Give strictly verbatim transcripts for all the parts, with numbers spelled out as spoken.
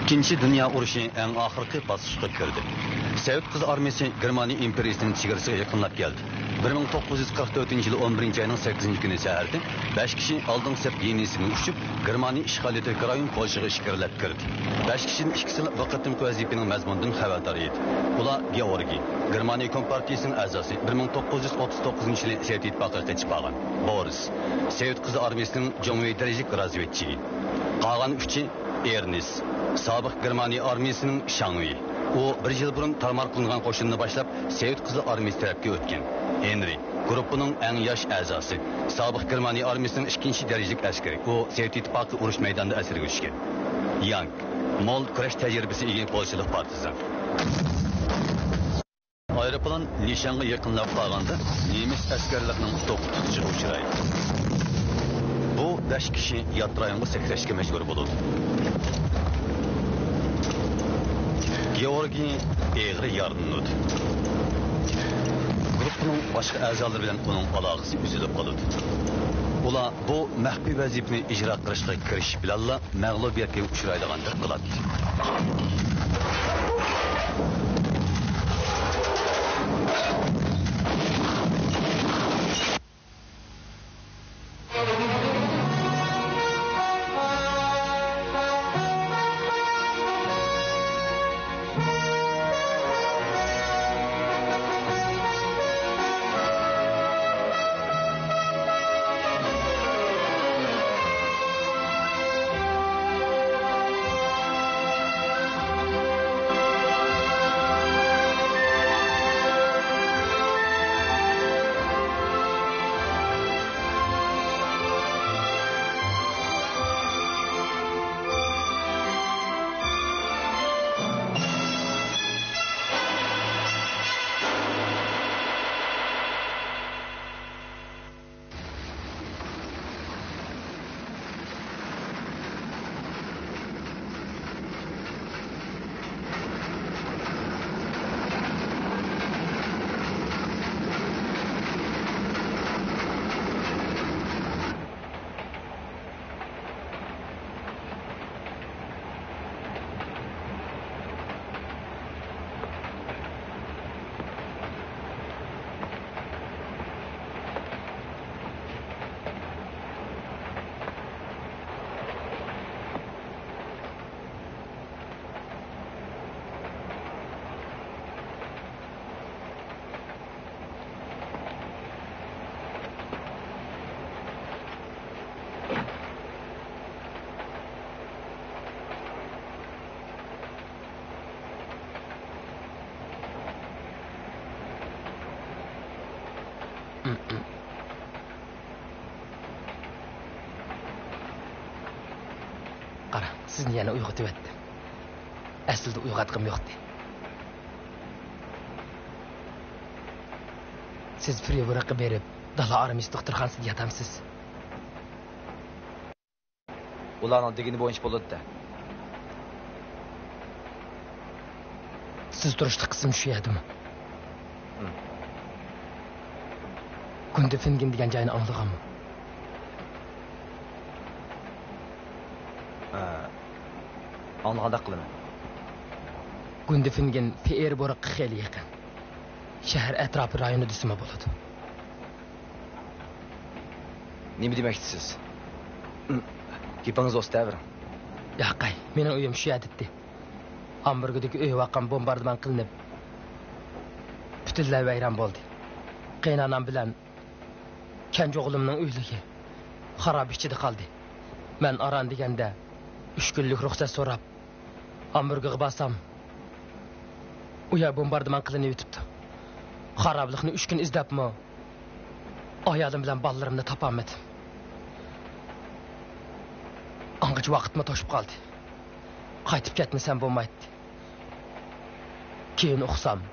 ئىككىنچى دۇنيا ئۇرۇشى ئەڭ ئاخىرقى باسقۇچقا كىردى. سوۋېت قىزىل ئارمىيىسى گېرمانىيە ئىمپېرىيىسىنىڭ چېگرىسىغا يېقىنلاپ كەلدى. بىر مىڭ توققۇز يۈز قىرىق تۆتىنچى يىلى ئون بىرىنچى ئاينىڭ سەككىزىنچى كۈنى سەھەردە بەش كىشى ئالدىنقى سەپ لىنىيىسىدىن ئۇچۇپ، گېرمانىيە ئىشغالىيىتىدىكى رايون پولشىغا ئىچكىرىلەپ كىردى. بەش كىشىدىن ئىككىسىلا بۇ قېتىمقى ۋەزىپىنىڭ مەزمۇنىدىن خەۋەردار ئىدى. ئۇلار گېئورگىي، گېرمانىيە كومپارتىيىسىنىڭ ئەزاسى، بىر مىڭ توققۇز يۈز ئوتتۇز توققۇزىنچى يىلى سوۋېت ئىتتىپاقىغا قېچىپ بارغان. بورىس، سوۋېت قىزىل ئارمىيىسىنىڭ جۇڭۋېي دەرىجىلىك رازۋېدچىگى. قالغان ئۈچى ئېرنېست، سابىق گېرمانىيە ئارمىيىسىنىڭ شاڭۋېي. ئۇ بىر يىل بۇرۇن تارمار قىلىنغان قوشۇننى باشلاپ، سوۋېت قىزىل ئارمىيىسى تەرەپكە ئۆتكەن. ھېنرى، گۇرۇپپىنىڭ ئەڭ ياش ئەزاسى، سابىق گېرمانىيە ئارمىيىسىنىڭ ئىككىنچى دەرىجىلىك ئەسكىرى. ئۇ سوۋېت ئىتتىپاقى ئۇرۇش مەيدانىدا ئەسىرگە چۈشكەن. يانگ، مول كۈرەش تەجرىبىسىگە ئىگە پولشىلىق پارتىزان. ئايروپىلان نىشانغا يېقىنلاپ بارغاندا، نېمىس ئەسكەرلىرىنىڭ توختىتىشىغا ئۇچرايدۇ. بۇ بەش كىشى يات رايونغا سەكرەشكە مەجبۇر بولىدۇ. گېئورگىي ئېغىر يارىلىنىدۇ. گۇرۇپپىنىڭ باشقا ئەزالىرى بىلەن ئۇنىڭ ئالاقىسى ئۈزۈلۈپ قالىدۇ. ئۇلار بۇ مەخپىي ۋەزىپىنى ئىجرا قىلىشقا كىرىشىش بىلەنلا مەغلۇبىيەتكە ئۇچرايدىغاندەك قىلاتتى. قاراڭ، سىزنى يەنە ئويغىتىۋەتتىم. ئەسلىدە ئويغاتقۇم يوقتى. سىز فرىبۇرگقا بېرىپ، دالا ئارمىيىسى دوختۇرخانىسىدا ياتامسىز؟ ئۇلارنىڭ دېگىنى بويىچە بولىدۇ-دە. سىز تۇرۇشلۇق قىسىم شۇ يەردىمۇ؟ ھىم. گۇندېفىنگېن دېگەن جاينى ئاڭلىغانمۇ؟ ھە، ئاڭلىغاندەك قىلىمەن. گۇندېفىنگېن پېئېربورگقا خېلى يېقىن. شەھەر ئەتراپى رايونى دېسىمۇ بولىدۇ. نېمە دېمەكچىسىز؟ گېپىڭىزنى ئوستا بېرىڭ. ياقەي، مېنىڭ ئۆيۈم شۇ يەردىتتى. ھامبۇرگدىكى ئۆي ۋاقام بومباردىمان قىلىنىپ، پۈتۈنلەي ۋەيران بولدى. قېيىنئانام بىلەن كەنجى ئوغلۇمنىڭ ئۆيلۈكى خارابە ئىچىدە قالدى. مەن ئاران دېگەندە ئۈچ كۈنلۈك رۇخسەت سوراپ، ھامبۇرگغا بارسام، ئۇ يەر بومباردىمان قىلىنىۋېتىپتۇ. خارابىلىقنى ئۈچ كۈن ئىزدەپمۇ، ئايالىم بىلەن بالىلىرىمنى تاپالمىدىم. ئاڭغىچە ۋاقىتمۇ توشۇپ قالدى. قايتىپ كەتمىسەم بولمايتتى. كېيىن ئۇقسام،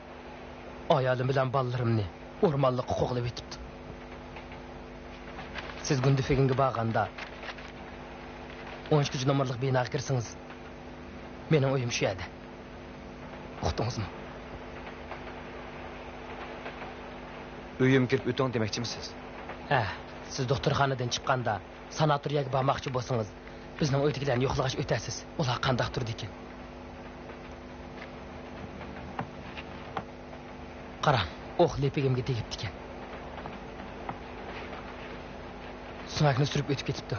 ئايالىم بىلەن بالىلىرىمنى ئورمانلىققا قوغلىۋېتىپتۇ. سىز گۇندىفېگېنگە بارغاندا، ئون ئىككىنچى نومۇرلۇق بىناغا كىرسىڭىز، مېنىڭ ئۆيۈم شۇ يەردە. ئۇقتىڭىزمۇ؟ ئۆيۈمگە كىرىپ ئۆتۈڭ دېمەكچىمۇ سىز؟ ھە، سىز دوختۇرخانىدىن چىققاندا، ساناتورىيەگە بارماقچى بولسىڭىز، بىزنىڭ ئۆيدىكىلەرنى يوقلىغاچ ئۆتەسىز. ئۇلار قانداق تۇرىدىكىن؟ قاراڭ، ئوق لېپىگىمگە تېگىپتىكەن. سۆڭەكنى سۈرۈپ ئۆتۈپ كېتىپتۇ.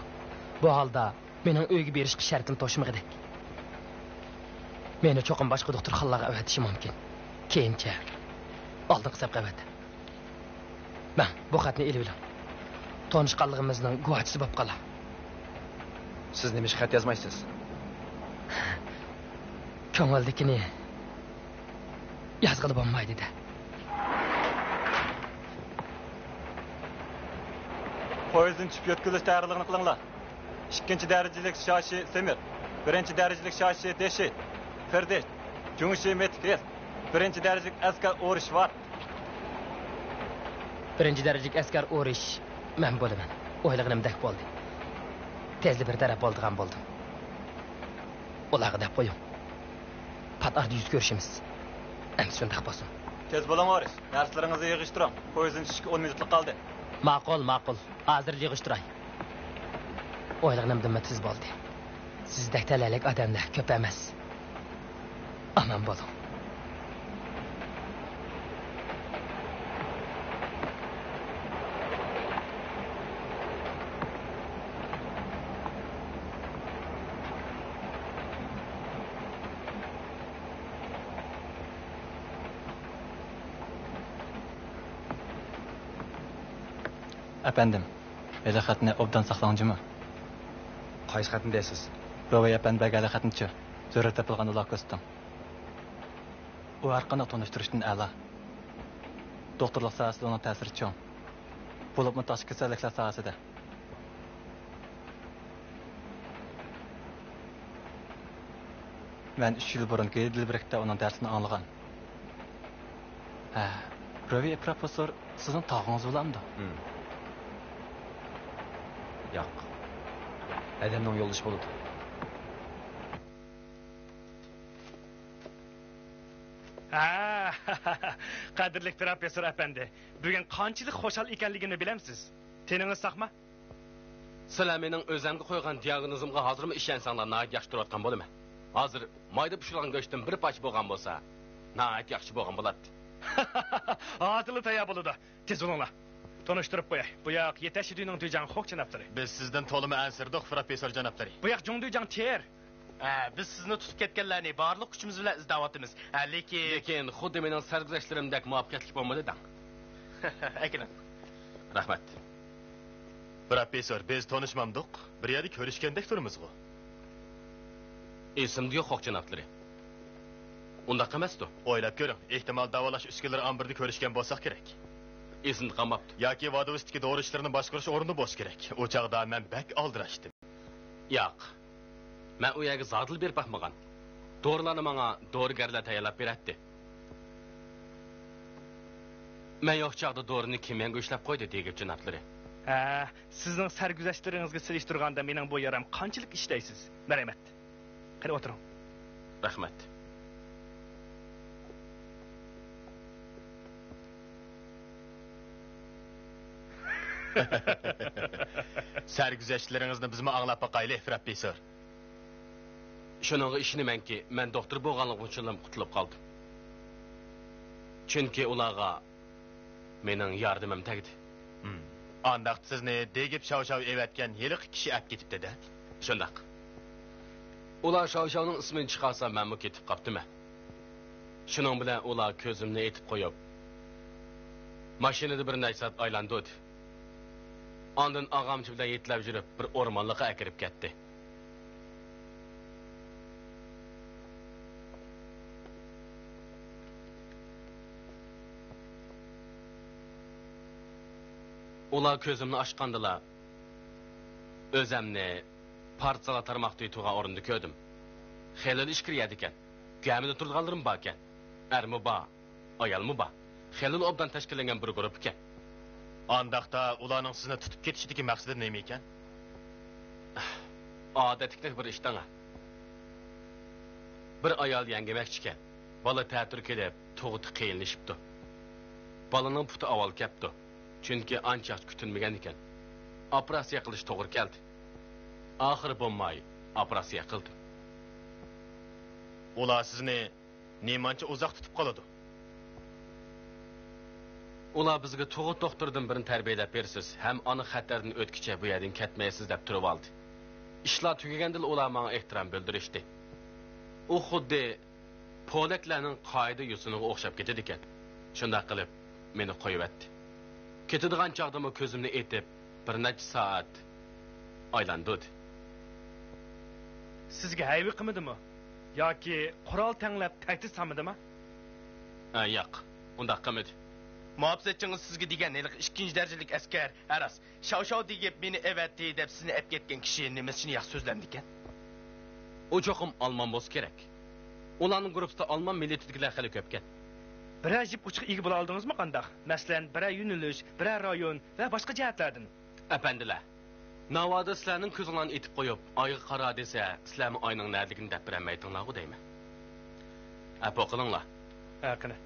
بۇ ھالدا مېنىڭ ئۆيگە بېرىشقا شەرتىم توشمىغۇدەك. مېنى چوقۇم باشقا دوختۇرخانىلارغا ئەۋەتىشى مۇمكىن. كېيىنچە ئالدىنقى سەپكە ئەۋەت. مەن بۇ خەتنى ئېلىۋېلىڭ. تونۇشقانلىقىمىزنىڭ گۇۋاھچىسى بولۇپ قالا. سىز نېمىشقا خەت يازمايسىز؟ كۆڭۈلدىكىنى يازغىلى بولمايدۇ-دە. پويىزنى چۈشۈپ يۆتكىلىش تەييارلىقىنى قىلىڭلار. ئىككىنچى دەرىجىلىك شاشى سېمىر، بىرىنچى دەرىجىلىك شاشى دېشى، پىردىش، جۇڭشى مېتىكرېس، بىرىنچى دەرىجىلىك ئەسكەر ئورۇش ۋار. بىرىنچى دەرىجىلىك ئەسكەر ئورۇش مەن بولىمەن. ئويلىغىنىمدەك بولدى. تېزلا بىر تەرەپ بولىدىغان بولدۇم. ئۇلارغا دەپ قويۇڭ. پات ئارىدا يۈز كۆرۈشىمىز. ئەمدى شۇنداق بولسۇن. تېز بولۇڭ ئورۇش. نەرسىلىرىڭىزنى يىغىشتۇرۇڭ. پويىزدىن چۈشۈشكە ئون مىنۇتلا قالدى. ماقۇل، ماقۇل. ھازىر يىغىشتۇراي. ئويلىغىنىمدىنمۇ تېز بولدى. سىزدەك تەلەيلىك ئادەملەر كۆپ ئەمەس. ئامان بولۇڭ. ئەپەندىم، ھېلى خەتنى ئوبدان ساقلاڭ جۇمۇ. قايسى خەتنى دەيسىز؟ روۋاي ئەپەندى بەرگەن ھېلى خەتنىچۇ؟ زۆرۈر تېپىلغاندا ئۇلارغا كۆرسىتىڭ. ئۇ ھەرقانداق تونۇشتۇرۇشتىن ئەلا. دوختۇرلۇق ساھەسىدە ئۇنىڭ تەسىرى چوڭ. بولۇپمۇ تاشقى كېسەللىكلەر ساھەسىدە. مەن ئۈچ يىل بۇرۇن گىدىلبېرگتە ئۇنىڭ دەرسىنى ئاڭلىغان. ھە، روۋى پروفېسسور سىزنىڭ تاغىڭىز بولامدۇ؟ ھىم. ياق. ھەدەمنىڭ يولدىشى بولىدۇ. ھە، قەدىرلىك پروفېسسور ئەپەندى، بۈگۈن قانچىلىك خۇشال ئىكەنلىكىمنى بىلەمسىز؟ تېنىڭىز ساقما؟ سىلەر مېنىڭ ئۆزۈمگە قويغان دىياگنوزۇمغا ھازىرمۇ ئىشەنسەڭلار، ناھايىتى ياخشى تۇرۇۋاتقان بولىمەن. ھازىر مايدا پىشۇرغان گۆشتىن بىر پارچە بولغان بولسا، ناھايىتى ياخشى بولغان بولاتتى. ھازىرلا تەييار بولىدۇ. تېز بولۇڭلار. تونۇشتۇرۇپ قوياي. بۇ ياق يېتەشى دۈينىڭ دۈيجاڭ خوك جانابلىرى. بىز سىزدىن تولىمۇ ئەنسىرىدۇق، پروفېسسور جانابلىرى. بۇ ياق جۇڭ دۈيجاڭ تيېر. ئە، بىز سىزنى تۇتۇپ كەتكەنلەرنى بارلىق كۈچىمىز بىلەن ئىزدەۋاتىمىز. ھە، لېكىن. لېكىن خۇددى مېنىڭ سەرگۈزەشتلىرىمدەك مۇۋەپپەقىيەتلىك بولمىدى دەڭ. ئەكېلىڭ. رەھمەت. پروفېسسور، بىز تونۇشمامدۇق؟ بىر يەردە كۆرۈشكەندەك تۇرىمىزغۇ؟ ئېسىمدە يوق، خوك جانابلىرى. ئۇنداق ئەمەستۇ؟ ئويلاپ كۆرۈڭ، ئېھتىمال داۋالاش ئۈسكۈنىلىرى ئامبىرىدا كۆرۈشكەن بولساق كېرەك. ئېسىمدە قالماپتۇ. ياكى ۋادۋوستىكى دورا ئىشلىرىنى باشقۇرۇش ئورنىدا بولسا كېرەك. ئۇ چاغدا مەن بەك ئالدىراشتىم. ياق. مەن ئۇ يەرگە زادىلا بېرىپ باقمىغان. دورىلارنى ماڭا دورىگەرلەر تەييارلاپ بېرەتتى. مەن يوق چاغدا دورىنى كىم يەڭگە ئۇشلاپ قويدى، دېگۈچى جانابلىرى. ھە، سىزنىڭ سەرگۈزەشتلىرىڭىزگە سېلىشتۇرغاندا مېنىڭ بۇ يارام قانچىلىك ئىشلەيسىز. مەرھەمەت. قېنى ئولتۇرۇڭ. رەھمەت. سەرگۈزەشتلىرىڭىزنى بىزمۇ ئاڭلاپ باقايلى، پروفېسسور. شۇنىڭغا ئىشىنىمەنكى، مەن دوختۇر بولغانلىقىم ئۈچۈنلا قۇتۇلۇپ قالدىم. چۈنكى ئۇلارغا مېنىڭ ياردىمىم تەگدى. ھىم. ئانداقتا سىزنى دېگىپ شاۋشاۋ ئېۋەتكەن ھېلىقى كىشى ئەپ كېتىپتۇ-دە؟ شۇنداق. ئۇلار شاۋشاۋنىڭ ئىسمىنى چىقارسا، مەنمۇ كېتىپ قاپتىمەن. شۇنىڭ بىلەن ئۇلار كۆزۈمنى ئېتىپ قويۇپ، ماشىنىدا بىر نەچچە سائەت ئايلاندۇردى. ئاندىن ئاغامچى بىلەن يېتىلەپ يۈرۈپ، بىر ئورمانلىققا ئەكىرىپ كەتتى. ئۇلار كۆزۈمنى ئاچقاندىلا، ئۆزەمنى پارتىزانلار تارماقتا يېتىۋالغان ئورۇندا كۆردۈم. خېلىلا ئىچكىرى يەردىكەن. گەمىدە تۇرىدىغانلىرىمۇ باركەن. ئەرمۇ بار، ئايالمۇ بار. خېلىلا ئوبدان تەشكىللەنگەن بىر گۇرۇپپىكەن. ئانداقتا ئۇلارنىڭ سىزنى تۇتۇپ كېتىشىدىكى مەقسىتى نېمە ئىكەن؟ ئادەتتىكىدەك بىر ئىش دەڭە. بىر ئايال يەڭگىمەكچىكەن. بالا تەتۈر كېلىپ، تۇغۇتى قىيىنلىشىپتۇ. بالىنىڭ پۇتى ئاۋۋال كەپتۇ. چۈنكى ئانچە ياخشى كۈتۈنمىگەن ئىكەن. ئوپېراتسىيە قىلىش توغرا كەلدى. ئاخىرى بولماي ئوپېراتسىيە قىلدىم. ئۇلار سىزنى نېمانچە ئۇزاق تۇتۇپ قالىدۇ؟ ئۇلار بىزگە تۇغۇت دوختۇردىن بىرنى تەربىيەلەپ بېرىسىز ھەم ئانا خەتەردىن ئۆتكۈچە بۇ يەردىن كەتمەيسىز دەپ تۇرۇۋالدى. ئىشلار تۈگىگەندىلا ئۇلار ماڭا ئېھتىرام بىلدۈرۈشتى. ئۇ خۇددى پولەكلەرنىڭ قائىدە-يوسۇنىغا ئوخشاپ كېتىدىكەن. شۇنداق قىلىپ، مېنى قويۇۋەتتى. كېتىدىغان چاغدىمۇ كۆزۈمنى ئېتىپ، بىر نەچچە سائەت ئايلاندۇردى. سىزگە ھەيۋە قىلمىدىمۇ؟ ياكى قورال تەڭلەپ تەھدىت سالمىدىما؟ ھە، ياق، ئۇنداق قىلمىدى. مۇھاپىزەتچىڭىز سىزگە دېگەن ھېلىقى ئىككىنچى دەرىجىلىك ئەسكەر، ھە راست، شاۋشاۋ دېگىپ مېنى ئەۋەتتى دەپ سىزنى ئەپ كەتكەن كىشى نېمىسى شۇنى ياخشى سۆزلەمدىكەن؟ ئۇ چوقۇم ئالمان بولسا كېرەك. ئۇلارنىڭ گۇرۇپپىسىدا ئالمان مىللىتىدىكىلەر خېلى كۆپكەن. بىرەر جىپ ئۇچىغا ئىگە بولالىدىڭىزمۇ قانداق؟ مەسىلەن، بىرەر يۆنىلىش، بىرەر رايون ۋە باشقا جەھەتلەردىن. ئەپەندىلەر، ناۋادا سىلەرنىڭ كۆزۈڭلارنى ئېتىپ قويۇپ، ئايغا قارا دېسە، سىلەرمۇ ئاينىڭ نەدىلىكىنى دەپ بېرەلمەيتىڭلارغۇ دەيمەن. ئەپۇ قىلىڭلار. ھە، قېنى.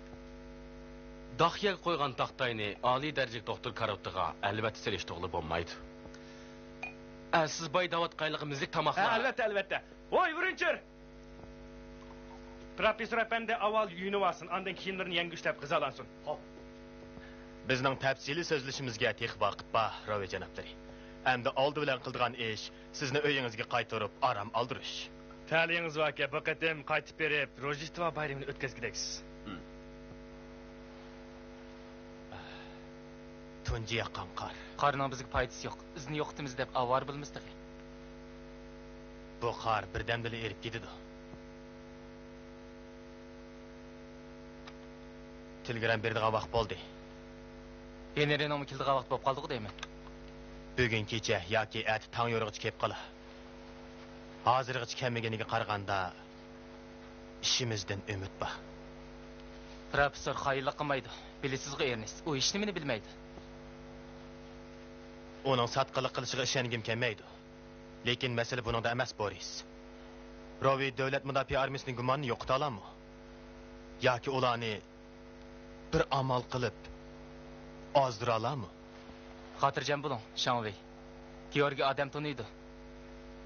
داق يەرگە قويغان تاختاينى ئالىي دەرىجىلىك دوختۇر كارىۋىتىغا ئەلۋەتتە سېلىشتۇرغىلى بولمايدۇ. ئە، سىز باي دەۋاتقانلىقى مىزلىك ھە، تاماقلار. ئەلۋەتتە، ئەلۋەتتە. ۋاي، ۋرۇنچېر! پروفېسسور ئەپەندى ئاۋۋال يۇيۇنۇۋالسۇن، ئاندىن كىيىملىرىنى يەڭگۈشلەپ غىزالانسۇن. خوپ. بىزنىڭ تەپسىلىي سۆزلىشىمىزگە تېخى ۋاقىت بار، راۋى جانابلىرى. ئەمدى ئالدى بىلەن قىلىدىغان ئىش، سىزنى ئۆيىڭىزگە قايتۇرۇپ، ئارام ئالدۇرۇش. تەلىيىڭىز باركەن، بۇ قېتىم قايتىپ بېرىپ، روژدېستۋا بايرىمىنى ئۆتكۈزگۈدەكسىز. ھىم. تۇنجى ياغقان قار. قارنىڭ بىزگە پايدىسى يوق. ئىزىنى يوقىتىمىز دەپ ئاۋارە بولىمىز تېخى. بۇ قار بىردەمدىلا ئېرىپ كېتىدۇ. تېلېگرام بېرىدىغان ۋاقىت بولدى. ھېنرىنىڭمۇ كېلىدىغان ۋاقىت بولۇپ قالدىغۇ دەيمەن. بۈگۈن كېچە ياكى ئەتە تاڭ يورۇغىچە كېلىپ قالار. ھازىرغىچە كەلمىگىنىگە قارىغاندا، ئىشىمىزدىن ئۈمىد بار. پروفېسسور خائىنلىق قىلمايدۇ. بىلىسىزغۇ، ئېرنېست، ئۇ ھېچنېمىنى بىلمەيدۇ. ئۇنىڭ ساتقىنلىق قىلىشىغا ئىشەنگۈم كەلمەيدۇ. لېكىن مەسىلە بۇنىڭدا ئەمەس، بورىس. روۋى دۆلەت مۇداپىئە ئارمىيىسىنىڭ گۇمانىنى يوقىتالامۇ؟ ياكى ئۇلارنى بىر ئامال قىلىپ ئازدۇرالامۇ؟ خاتىرجەم بولۇڭ، شاڭۋېي. گېئورگىي ئادەم تونۇيدۇ.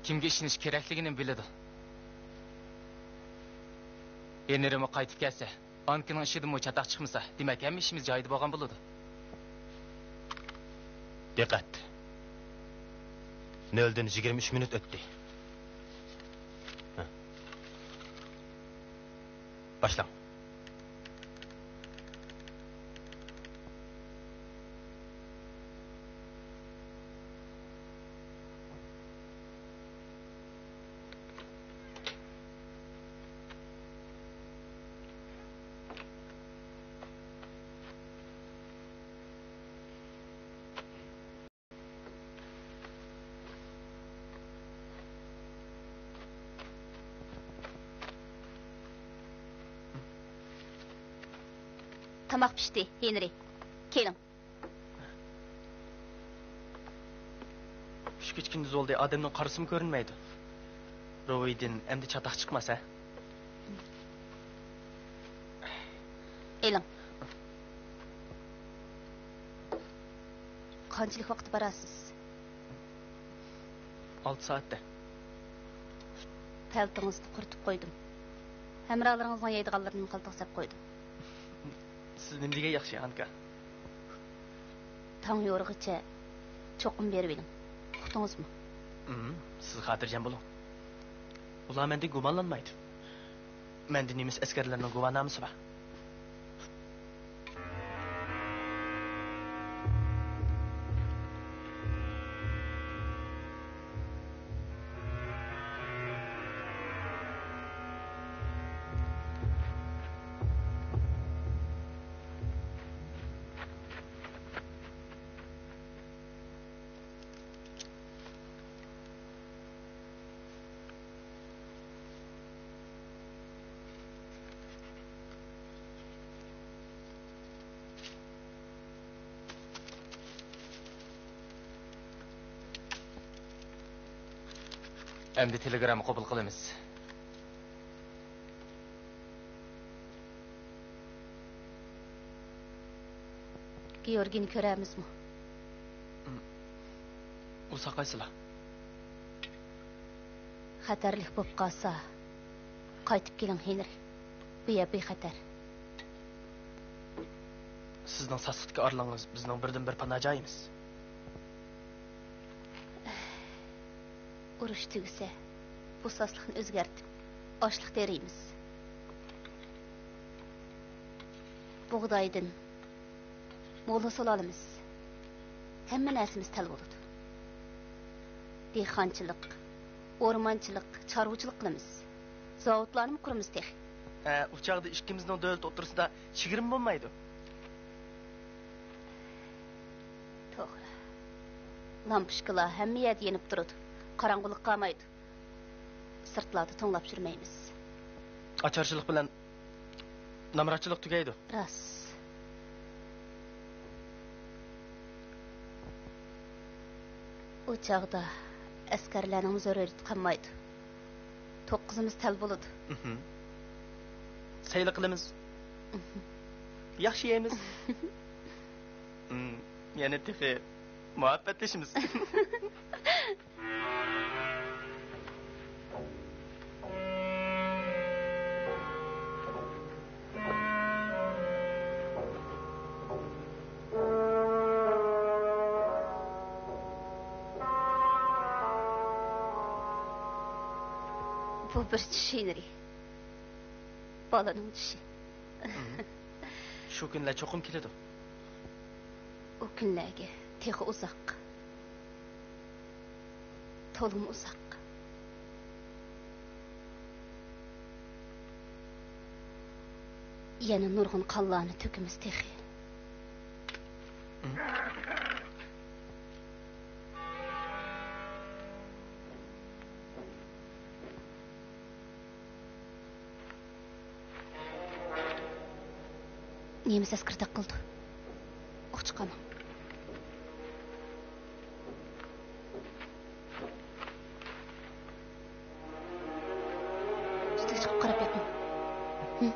كىمگە ئىشىنىش كېرەكلىكىنىمۇ بىلىدۇ. ھېنرىمۇ قايتىپ كەلسە، ئانكىنىڭ ئىشىدىنمۇ چاتاق چىقمىسا، دېمەك، ھەممە ئىشىمىز جايىدا بولغان بولىدۇ. دىققەت! نۆلدىن يىگىرمە ئۈچ مىنۇت ئۆتتى. ھە. باشلاڭ. تاماق پىشتى، ھېنرى. كېلىڭ. ئۈچ كېچە-كۈندۈز بولدى، ئادەمنىڭ قارىسىمۇ كۆرۈنمەيدۇ. روۋىدىن ئەمدى چاتاق چىقماس، ھە؟ ئېلىڭ. قانچىلىك ۋاقىت بارارسىز؟ ئالتە سائەتتە. پەلتىڭىزنى قۇرۇتۇپ قويدۇم. ھەمراھلىرىڭىزنىڭ يەيدىغانلىرىنىمۇ قالدۇق سەپ قويدۇم. سىز نېمە دېگەن ياخشى، ئانكا؟ تاڭ يورۇغىچە چوقۇم بېرىۋېلىڭ. ئۇقتىڭىزمۇ؟ ئىم، سىز خاتىرجەم بولۇڭ. ئۇلار مەندىن گۇمانلانمايدۇ. مەندە نېمىس ئەسكەرلىرىنىڭ گۇۋاھنامىسى بار. ئەمدى تېلېگرامما قوبۇل قىلىمىز. گېئورگىينى كۆرەرمىزمۇ؟ ئۇ ساقايسىلا. خەتەرلىك بولۇپ قالسا، قايتىپ كېلىڭ، ھېنرى. بۇ يەر بىخەتەر. سىزنىڭ ساسلىقتىكى ئارىلىڭىز بىزنىڭ بىردىنبىر پانا جايىمىز. ئۇرۇش تۈگىسە، بۇ ساسلىقنى ئۆزگەرتىپ، ئاشلىق تېرىيمىز. بۇغدايدىن مول ھوسۇل ئالىمىز. ھەممە نەرسىمىز تەل بولىدۇ. دېھقانچىلىق، ئورمانچىلىق، چارۋىچىلىق قىلىمىز. زاۋۇتلارنىمۇ قۇرىمىز تېخى. ھە، ئۇ چاغدا ئىككىمىزنىڭ دۆلىتى ئوتتۇرىسىدا چېگرىمۇ بولمايدۇ. توغرا. لامپۇچكىلار ھەممە يەردە يېنىپ تۇرىدۇ. قاراڭغۇلۇق قالمايدۇ. سىرتلاردا توڭلاپ يۈرمەيمىز. ئاچارچىلىق بىلەن نامراتچىلىق تۈگەيدۇ. راست. ئۇ چاغدا ئەسكەرلەرنىڭمۇ زۆرۈرىيىتى قالمايدۇ. توققۇزىمىز تەل بولىدۇ. مھم. سەيلە قىلىمىز. مھم. ياخشى يەيمىز. مم، يەنە تېخى مۇھەببەتلىشىمىز. بۇ بىر چۈش ھۈنىرى. بالىنىڭ چۈشى. مم. شۇ كۈنلەر چوقۇم كېلىدۇ. ئۇ كۈنلەرگە تېخى ئۇزاق. تولىمۇ ئۇزاق. يەنە نۇرغۇن قانلارنى تۆكىمىز تېخى. نېمە سەسكىردەك قىلىدۇ؟ ئوق چىقارماڭ. ئۈستىگە چىقىپ قاراپ بېقىڭ. ھىم.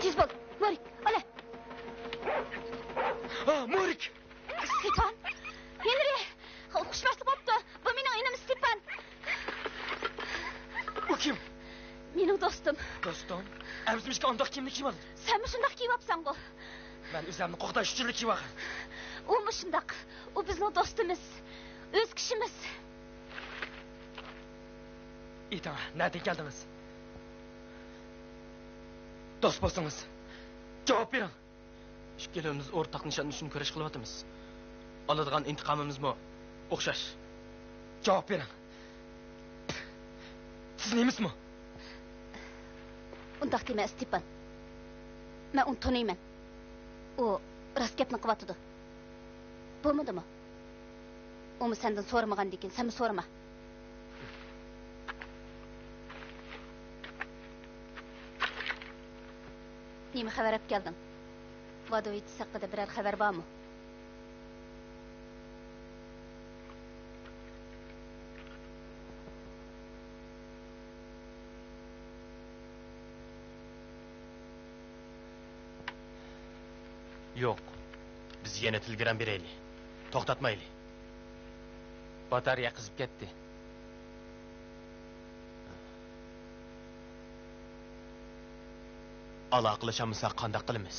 تېز بول، مورىك، ئەلە! ھا، مورىك! شەيتان! ھېنرى! خۇشبەختلىك بوپتۇ. بۇ مېنىڭ ئىنىم ستېپان. ئۇ كىم؟ مېنىڭ دوستۇم. دوستۇڭ؟ ئەمىسە ئانداق كىيىمنى كىيىۋالىدۇ. سەنمۇ شۇنداق كىيىۋاپسەنغۇ. مەن ئۆزۈمنى قوغداش ئۈچۈنلا كىيىۋالغان. ئۇمۇ شۇنداق. ئۇ بىزنىڭ دوستىمىز. ئۆز كىشىمىز. ئېيتىڭ، نەدىن كەلدىڭىز؟ دوست بولسىڭىز، جاۋاب بېرىڭ. ئىككىلىمىز ئورتاق نىشان ئۈچۈن كۈرەش قىلىۋاتىمىز. ئالىدىغان ئىنتىقامىمىزمۇ ئوخشاش. جاۋاب بېرىڭ. سىز نېمىسمۇ؟ ئۇنداق دېمە، ستېپان. مەن ئۇنى تونۇيمەن. ئۇ راست گەپنى قىلىۋاتىدۇ. بولمىدىمۇ؟ ئۇمۇ سەندىن سورىمىغاندىكىن، سەنمۇ سورىما. نېمە خەۋەر ئەپ كەلدىڭ؟ ۋادوۋىتس ھەققىدە بىرەر خەۋەر بارمۇ؟ يوق. بىز يەنە تېلېگرام بېرەيلى. توختاتمايلى. باتارېيە قىزىپ كەتتى. ئالاقىلىشالمىساق قانداق قىلىمىز؟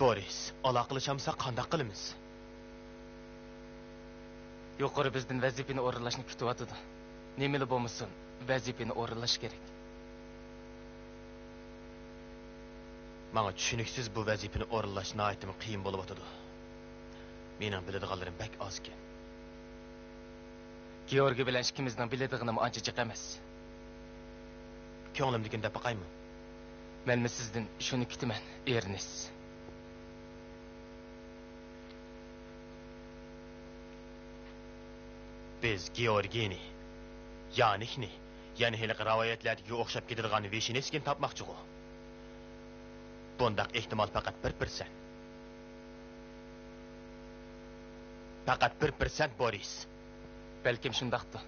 بورىس، ئالاقىلىشالمىساق قانداق قىلىمىز؟ يۇقىرى بىزدىن ۋەزىپىنى ئورۇنلاشنى كۈتۈۋاتىدۇ. نېمىلا بولمىسۇن، ۋەزىپىنى ئورۇنلاش كېرەك. ماڭا چۈشىنىكسىز، بۇ ۋەزىپىنى ئورۇنلاش ناھايىتىمۇ قىيىن بولۇۋاتىدۇ. مېنىڭ بىلىدىغانلىرىم بەك ئازكەن. گېئورگىي بىلەن ئىككىمىزنىڭ بىلىدىغىنىمۇ ئانچە جىق ئەمەس. كۆڭلۈمدىكىنى دەپ باقايمۇ؟ مەنمۇ سىزدىن شۇنى كۈتىمەن، ئېرنېست. بىز گېئورگىينى، يانىكنى، يەنە ھېلىقى رىۋايەتلەردىكىگە ئوخشاپ كېتىدىغان ۋىشنېسكىنى تاپماقچىغۇ. بۇنداق ئېھتىمال پەقەت بىر پىرسەنت. پەقەت بىر پىرسەنت، بورىس. بەلكىم شۇنداقتۇ.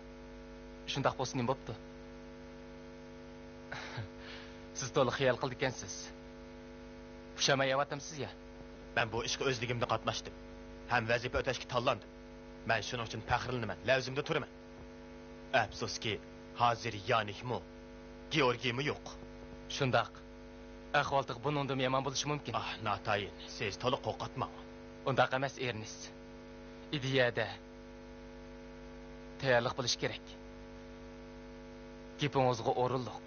شۇنداق بولسا نېمە بوپتۇ؟ سىز تولا خىيال قىلىدىكەنسىز. پۇشايمان يەۋاتامسىز يا؟ مەن بۇ ئىشقا ئۆزلۈكۈمدىن قاتناشتىم ھەم ۋەزىپە ئۆتەشكە تاللاندىم. مەن شۇنىڭ ئۈچۈن پەخىرلىنىمەن، لەۋزىمدە تۇرىمەن. ئەپسۇسكى، ھازىر يانىكمۇ، گېئورگىيمۇ يوق. شۇنداق. ئەھۋالدىغا بۇنىڭدىنمۇ يامان بولۇشى مۇمكىن. ئاھ، ناتايىن، سىز تولا قورقۇتماڭ. ئۇنداق ئەمەس، ئېرنېست. ئىدىيەدە تەييارلىق بولۇشى كېرەك. گېپىڭىزغا ئورۇنلۇق.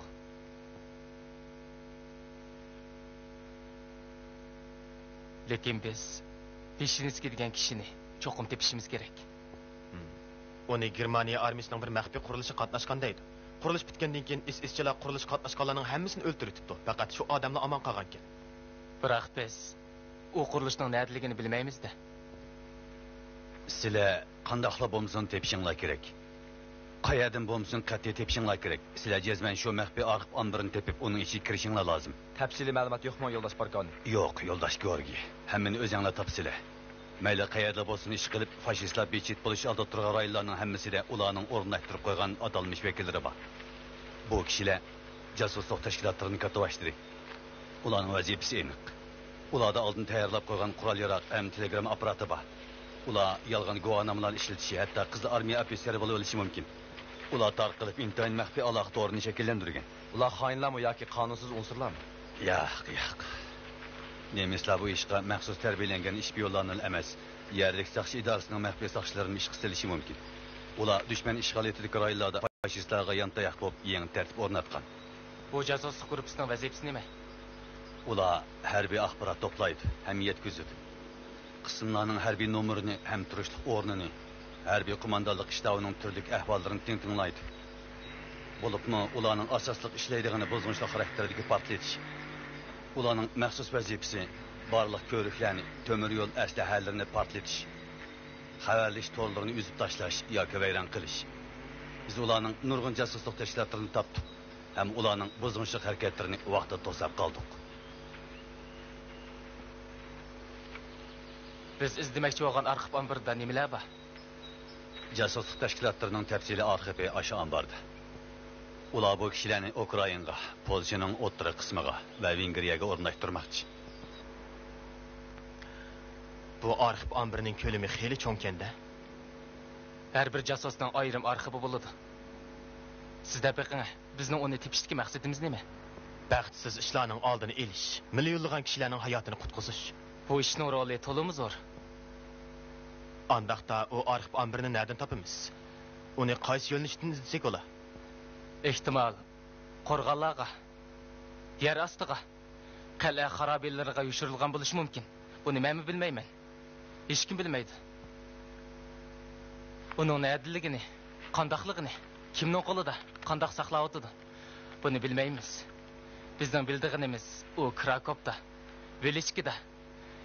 لېكىن بىز ۋىشنېسكىي دېگەن كىشىنى چوقۇم تېپىشىمىز كېرەك. ھىم. ئۇنى گېرمانىيە ئارمىيىسىنىڭ بىر مەخپىي قۇرۇلۇشىغا قاتناشقان دەيدۇ. قۇرۇلۇش پۈتكەندىن كېيىن ئىس-، ئىسچىلا قۇرۇلۇشقا قاتناشقانلارنىڭ ھەممىسىنى ئۆلتۈرۈۋېتىپتۇ. پەقەت شۇ ئادەملا ئامان قالغانىكەن. بىراق بىز ئۇ قۇرۇلۇشنىڭ نەدىلىكىنى بىلمەيمىز-دە. سىلەر قانداقلا بولمىسۇن تېپىشىڭلار كېرەك. قەيەردىن بولمىسۇن قەتئىي تېپىشىڭلار كېرەك. سىلەر جەزمەن شۇ مەخپىي ئارخىپ ئامبىرىنى تېپىپ، ئۇنىڭ ئىچىگە كىرىشىڭلار لازىم. تەپسىلىي مەلۇمات يوقمۇ، يولداش باركانى؟ يوق، يولداش گورگىي. ھەممىنى ئۆزۈڭلار تاپىسىلەر. مەيلى قەيەردىلا بولسۇن ئىشقىلىپ، فاشىستلار بىچىت بولۇش ئالدىدا تۇرغان رايونلارنىڭ ھەممىسىدە ئۇلارنىڭ ئورۇنلاشتۇرۇپ قويغان ئاتالمىش ۋەكىللىرى بار. بۇ كىشىلەر جاسۇسلۇق تەشكىلاتلىرىنىڭ كاتتىباشلىرى. ئۇلارنىڭ ۋەزىپىسى ئېنىق. ئۇلاردا ئالدىن تەييارلاپ قويغان قورال-ياراغ ھەم تېلېگرامما ئاپپاراتى بار. ئۇلار يالغان گۇۋاھنامىلارنى ئىشلىتىشى، ھەتتا قىزىل ئارمىيە ئوفىتسېرى بولۇۋېلىشى مۇمكىن. ئۇلار تارقىلىپ، ئىنتايىن مەخپىي ئالاقە تورىنى شەكىللەندۈرگەن. ئۇلار خائىنلارمۇ ياكى قانۇنسىز ئۇنسۇرلارمۇ؟ ياق، ياق. نېمىسلار بۇ ئىشقا مەخسۇس تەربىيەلەنگەن شپىيونلارنىلا ئەمەس، يەرلىك ساقچى ئىدارىسىنىڭ مەخپىي ساقچىلىرىنىمۇ ئىشقا سېلىشى مۇمكىن. ئۇلار دۈشمەن ئىشغالىيىتىدىكى رايونلاردا فاشىستلارغا يانتاياق بولۇپ، يېڭى تەرتىپ ئورناتقان. بۇ جاسۇسلۇق گۇرۇپپىسىنىڭ ۋەزىپىسى نېمە؟ ئۇلار ھەربىي ئاخبارات توپلايدۇ ھەم يەتكۈزىدۇ. قىسىملارنىڭ ھەربىي نومۇرىنى ھەم تۇرۇشلۇق ئورنىنى، ھەربىي قوماندانلىق شتابىنىڭ تۈرلۈك ئەھۋاللىرىنى تىڭ تىڭلايدۇ. بولۇپمۇ ئۇلارنىڭ ئاساسلىق ئىشلەيدىغىنى بۇزغۇنچىلىق خاراكتېرىدىكى پارتلىتىش. ئۇلارنىڭ مەخسۇس ۋەزىپىسى بارلىق كۆۋرۈكلەرنى، تۆمۈر يول ئەسلىھەلىرىنى پارتلىتىش. خەۋەرلىشىش تورلىرىنى ئۈزۈپ تاشلاش ياكى ۋەيران قىلىش. بىز ئۇلارنىڭ نۇرغۇن جاسۇسلۇق تەشكىلاتلىرىنى تاپتۇق ھەم ئۇلارنىڭ بۇزغۇنچىلىق ھەرىكەتلىرىنى ۋاقتىدا توساپ قالدۇق. بىز ئىزدىمەكچى بولغان ئارخىپ ئامبىرىدا نېمىلەر بار؟ جاسۇسلۇق تەشكىلاتلىرىنىڭ تەپسىلىي ئارخىپى ئاشۇ ئامباردا. ئۇلار بۇ كىشىلەرنى ئۇكرائىنغا، پولشىنىڭ ئوتتۇرا قىسمىغا ۋە ۋېنگرىيەگە ئورۇنلاشتۇرماقچى. بۇ ئارخىپ ئامبىرىنىڭ كۆلىمى خېلى چوڭكەن-دە. ھەر بىر جاسۇسنىڭ ئايرىم ئارخىپى بولىدۇ. سىز دەپ بېقىڭە، بىزنىڭ ئۇنى تېپىشتىكى مەقسىتىمىز نېمە؟ بەختسىز ئىشلارنىڭ ئالدىنى ئېلىش، مىليونلىغان كىشىلەرنىڭ ھاياتىنى قۇتقۇزۇش. بۇ ئىشنىڭ رولى تولىمۇ زور. ئانداقتا ئۇ ئارخىپ ئامبىرىنى نەدىن تاپىمىز؟ ئۇنى قايسى يۆنىلىشتىن ئىزدىسەك بولا؟ ئېھتىمال، قورغانلارغا، يەر ئاستىغا، قەلئە خارابىلىرىغا يوشۇرۇلغان بولۇشى مۇمكىن. بۇنى مەنمۇ بىلمەيمەن. ھېچكىم بىلمەيدۇ. ئۇنىڭ نەدىلىكىنى، قانداقلىقىنى، كىمنىڭ قولىدا، قانداق ساقلاۋاتىدۇ، بۇنى بىلمەيمىز. بىزنىڭ بىلىدىغىنىمىز، ئۇ كراكوپتا، ۋېلىچكىدا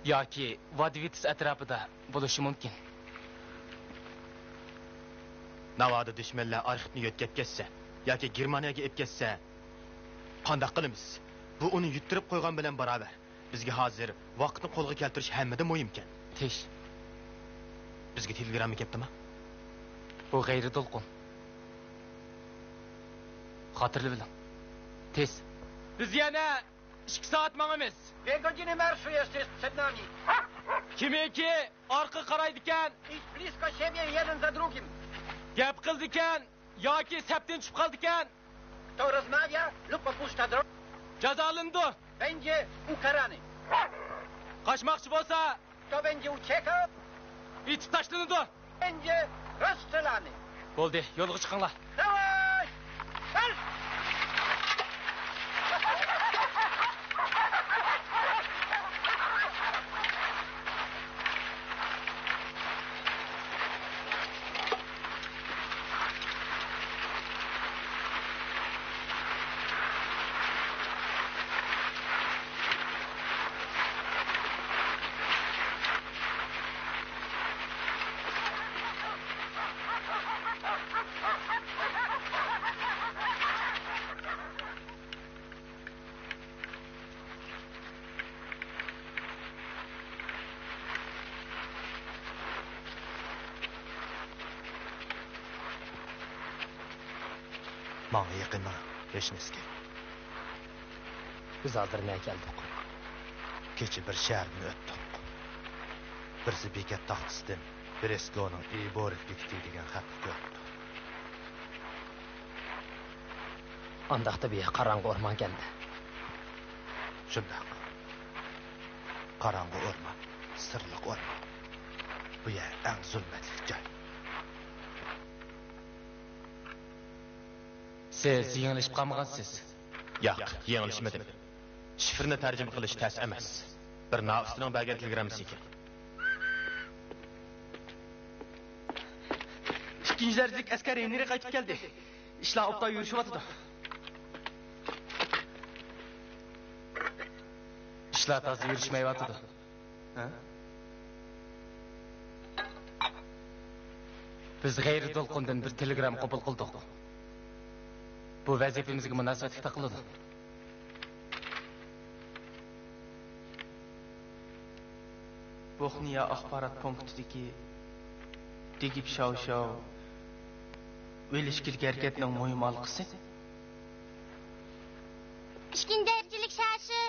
ياكى ۋادۋىتس ئەتراپىدا بولۇشى مۇمكىن. ناۋادا دۈشمەنلەر ئارخىپنى يۆتكەپ كەتسە ياكى گېرمانىيەگە ئېلىپ كەتسە، قانداق قىلىمىز؟ بۇ ئۇنى يۈتتۈرۈپ قويغان بىلەن باراۋەر. بىزگە ھازىر ۋاقىتنى قولغا كەلتۈرۈش ھەممىدىن مۇھىمكەن. تىش. بىزگە تېلېگرامما كەپتىما؟ بۇ غەيرىي دولقۇن. خاتىرىلىۋېلىڭ. تېز. بىز يەنە ئىككى سائەت ماڭىمىز. Dwie godziny marszu jeszcze jest przed nami. كىمكى ئارقا قارايدىكەن، Iść blisko siebie jeden za drugim. گەپ قىلىدىكەن ياكى سەپتىن چۈشۈپ قالىدىكەن. Kto rozmawia lub opuszcza drogę, جازالىنىدۇ. Będzie ukarany. قاچماقچى بولسا، Kto będzie uciekał, ئېتىپ تاشلىنىدۇ. Będzie rozstrzelany. بولدى، يولغا چىقىڭلار. Dawaj! Marsz! ماڭا يېقىنلا، ھېچنېسكى. بىز ھازىر نەگە كەلدۇق؟ كېچە بىر شەھەردىن ئۆتتۇق. بىرسى بېكەت تاختىسىدىن برېسكونىڭ ئىبورىك بېكىتى دېگەن خەتنى كۆرۈپتۇ. ئانداقتا بۇ يەر قاراڭغۇ ئورمانكەن. شۇنداق. قاراڭغۇ ئورمان، سىرلىق ئورمان. بۇ يەر ئەڭ زۇلمەتلىك جاي. سىز يېڭىلىشىپ قالمىغانسىز؟ ياق، يېڭىلىشمىدىم. شىفىرنى تەرجىمە قىلىش تەس ئەمەس. بىر نائۇستىنىڭ بەرگەن تېلېگراممىسى ئىكەن. ئىككىنچى دەرىجىلىك ئەسكەر رېينېرى قايتىپ كەلدى. ئىشلار ئوبدان يۈرۈشۈۋاتىدۇ. ئىشلار تازا يۈرۈشمەيۋاتىدۇ. ھە؟ بىز غەيرىي دولقۇندىن بىر تېلېگرامما قوبۇل قىلدۇق. بۇ ۋەزىپىمىزگە مۇناسىۋەتلىك تاقىلىدۇ. بوخنىيە ئاخبارات پونكىتىدىكى دېگىپ شاۋشاۋ ۋېلىشكىلىك ھەرىكەتنىڭ مۇھىم ھالقىسى. ئىككىنچى دەرىجىلىك شاشى،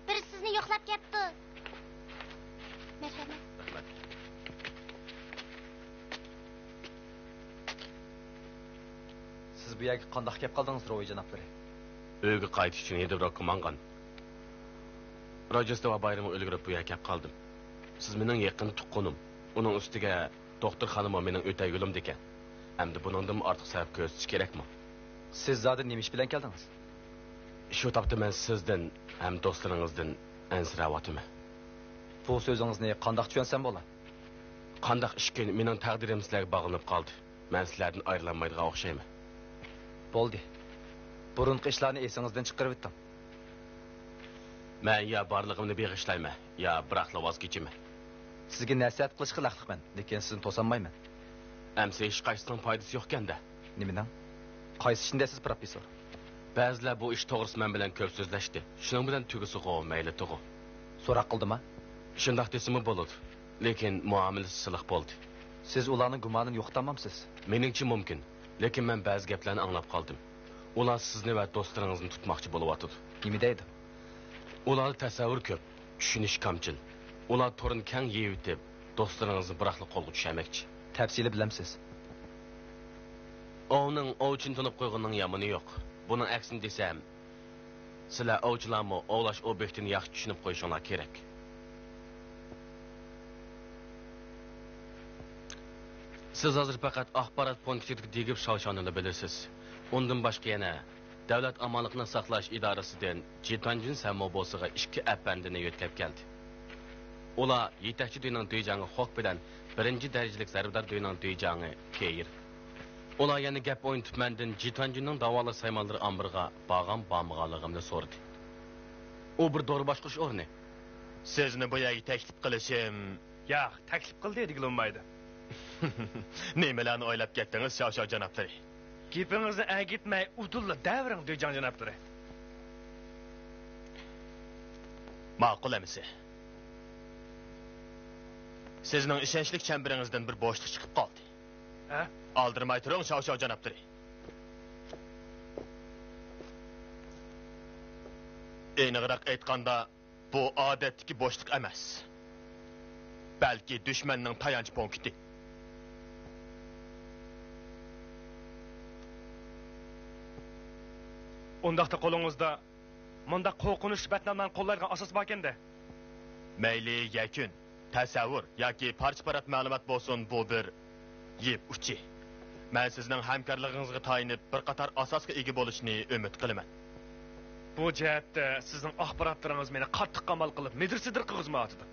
بىرى سىزنى يوقلاپ كەپتۇ. مەرھەمەت. رەھمەت. سىز بۇ يەرگە قانداق كەپ قالدىڭىز، روۋى جانابلىرى؟ ئۆيگە قايتىش ئۈچۈن ھېدىبراكقا ماڭغان. روژدېستۋا بايرىمىغا ئۈلگۈرۈپ بۇ يەرگە كەپ قالدىم. سىز مېنىڭ يېقىن تۇغقىنىم. ئۇنىڭ ئۈستىگە دوختۇرخانىمۇ مېنىڭ ئۆتەر يولۇمدىكەن. ئەمدى بۇنىڭدىنمۇ ئارتۇق سەۋەب كۆرسىتىش كېرەكمۇ؟ سىز زادى نېمە ئىش بىلەن كەلدىڭىز؟ شۇ تاپتا مەن سىزدىن ھەم دوستلىرىڭىزدىن ئەنسىرەۋاتىمەن. بۇ سۆزىڭىزنى قانداق چۈشەنسەم بولا؟ قانداق ئىشكىن، مېنىڭ تەقدىرىم سىلەرگە باغلىنىپ قالدى. مەن سىلەردىن ئايرىلالمايدىغان ئوخشايمەن. بولدى. بۇرۇنقى ئىشلارنى ئېسىڭىزدىن چىقىرىۋېتىڭ. مەن يا بارلىقىمنى بېغىشلايمەن، يا بىراقلا ۋاز كېچىمەن. سىزگە نەسىھەت قىلىشقا ھەقلىقمەن، لېكىن سىزنى توسالمايمەن. ئەمسە ھېچقايسىسىنىڭ پايدىسى يوقكەن-دە. نېمىنىڭ؟ قايسى ئىشنى دەيسىز، پروفېسسور؟ بەزىلەر بۇ ئىش توغرىسىدا مەن بىلەن كۆپ سۆزلەشتى. شۇنىڭ بىلەن تۈگىسىغۇ، مەيلىتىغۇ. سوراق قىلدىما؟ شۇنداق دېسىمۇ بولىدۇ. لېكىن مۇئامىلىسى سىلىق بولدى. سىز ئۇلارنىڭ گۇمانىنى يوقىتالمامسىز؟ مېنىڭچە مۇمكىن. لېكىن مەن بەزى گەپلەرنى ئاڭلاپ قالدىم. ئۇلار سىزنى ۋە دوستلىرىڭىزنى تۇتماقچى بولۇۋاتىدۇ. نېمە دەيدۇ؟ ئۇلاردا تەسەۋۋۇر كۆپ، چۈشىنىش كامچىل. ئۇلار تورنى كەڭ يېيىۋېتىپ، دوستلىرىڭىزنى بىراقلا قولغا چۈشۈرمەكچى. تەپسىلىي بىلەمسىز؟ ئوۋنىڭ ئوۋچىنى تونۇپ قويغىنىنىڭ يامىنى يوق. بۇنىڭ ئەكسىنى دېسەم، سىلەر ئوۋچىلارمۇ ئوۋلاش ئوبيېكتىنى ياخشى چۈشىنىپ قويۇشۇڭلار كېرەك. سىز ھازىر پەقەت ئاخبارات پونكىتىدىكى دېگىپ شاۋشاۋنىلا بىلىسىز. ئۇندىن باشقا يەنە دۆلەت ئامانلىقىنى ساقلاش ئىدارىسىدىن جىتۇەنجۈن سەنموبوسىغا ئىككى ئەپەندىنى يۆتكەپ كەلدى. ئۇلار يېتەكچى دۈينىڭ دۈيجاڭى خوك بىلەن بىرىنچى دەرىجىلىك زەربىدار دۈينىڭ دۈيجاڭى كېيىر. ئۇلار يەنە گەپ ئوينىتىپ مەندىن جىتۇەنجۈننىڭ داۋالاش سايمانلىرى ئامبىرىغا بارغان بارمىغانلىقىمنى سورىدى. ئۇ بىر دورا باشقۇرۇش ئورنى. سىزنى بۇ يەرگە تەكلىپ قىلىشىم. ياق، تەكلىپ قىلدى دېگىلى بولمايدۇ. نېمىلەرنى ئويلاپ كەتتىڭىز، شاۋشاۋ جانابلىرى؟ گېپىڭىزنى ئەگىتمەي ئۇدۇللا دەۋېرىڭ، دۈيجاڭ جانابلىرى. ماقۇل ئەمىسە. سىزنىڭ ئىشەنچلىك چەمبىرىڭىزدىن بىر بوشلۇق چىقىپ قالدى. ھە؟ ئالدىرىماي تۇرۇڭ، شاۋشاۋ جانابلىرى. ئېنىقراق ئېيتقاندا، بۇ ئادەتتىكى بوشلۇق ئەمەس، بەلكى دۈشمەننىڭ تايانچ پونكىتى. ئۇنداقتا قولىڭىزدا مۇنداق قورقۇنچلۇق بەتنامىلەرنى قوللايدىغان ئاساس باركەن-دە. مەيلى يەكۈن، تەسەۋۋۇر ياكى پارچە-پارات مەلۇمات بولسۇن، بۇ بىر يىپ ئۇچى. مەن سىزنىڭ ھەمكارلىقىڭىزغا تايىنىپ، بىر قاتار ئاساسقا ئىگە بولۇشنى ئۈمىد قىلىمەن. بۇ جەھەتتە سىزنىڭ ئاخباراتلىرىڭىز مېنى قاتتىق قامال قىلىپ، مىدىر-سىدىر قىلغۇزمايۋاتىدۇ.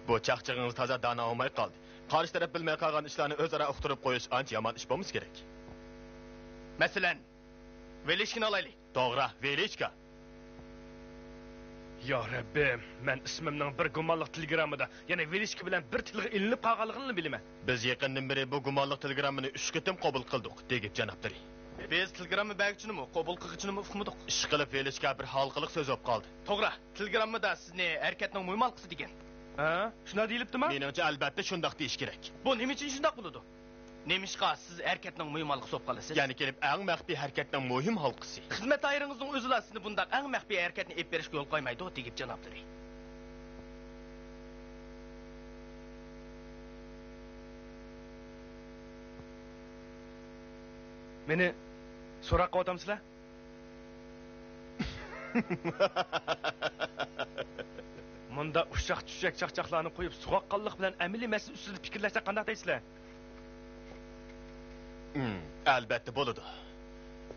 بۇ چاقچىقىڭىز تازا دانا بولماي قالدى. قارشى تەرەپ بىلمەي قالغان ئىشلارنى ئۆزئارا ئۇقتۇرۇپ قويۇش ئانچە يامان ئىش بولمىسا كېرەك. مەسىلەن، ۋېلىچكىنى ئالايلى. توغرا، ۋېلىچكا. يا رەببىم، مەن ئىسمىمنىڭ بىر گۇمانلىق تېلېگراممىدا يەنە ۋېلىچكا بىلەن بىر تىلغا ئېلىنىپ قالغانلىقىنىلا بىلىمەن. بىز يېقىندىن بېرى بۇ گۇمانلىق تېلېگراممىنى ئۈچ قېتىم قوبۇل قىلدۇق، دېگىپ جانابلىرى. بىز تېلېگرامما بەرگۈچىنىمۇ، قوبۇل قىلغۇچىنىمۇ ئۇقمىدۇق. ئىشقىلىپ، ۋېلىچكا بىر ھالقىلىق سۆز بولۇپ قالدى. توغرا، تېلېگراممىدا سىزنى ھەرىكەتنىڭ مۇھىم ھالقىسى دېگەن. ھە؟ شۇنداق دېيىلىپتىما؟ مېنىڭچە، ئەلۋەتتە شۇنداق دېيىش كېرەك. بۇ نېمە ئۈچۈن شۇنداق بولىدۇ؟ نېمىشقا سىز ھەرىكەتنىڭ مۇھىم ھالقىسى بولۇپ قالىسىز؟ يەنە كېلىپ ئەڭ مەخپىي ھەرىكەتنىڭ مۇھىم ھالقىسى. خىزمەت دائىرىڭىزنىڭ ئۆزىلا سىزنى بۇنداق ئەڭ مەخپىي ھەرىكەتنى ئېلىپ بېرىشكە يول قويمايدۇ، دېگىپ جانابلىرى. مېنى سوراق قىلىۋاتامسىلەر؟ مۇنداق ئۇششاق-چۈششەك چاقچاقلارنى قويۇپ، سوغۇققانلىق بىلەن ئەمەلىي مەسىلە ئۈستىدە پىكىرلەشسەك قانداق دەيسىلەر؟ ھىم، ئەلۋەتتە بولىدۇ.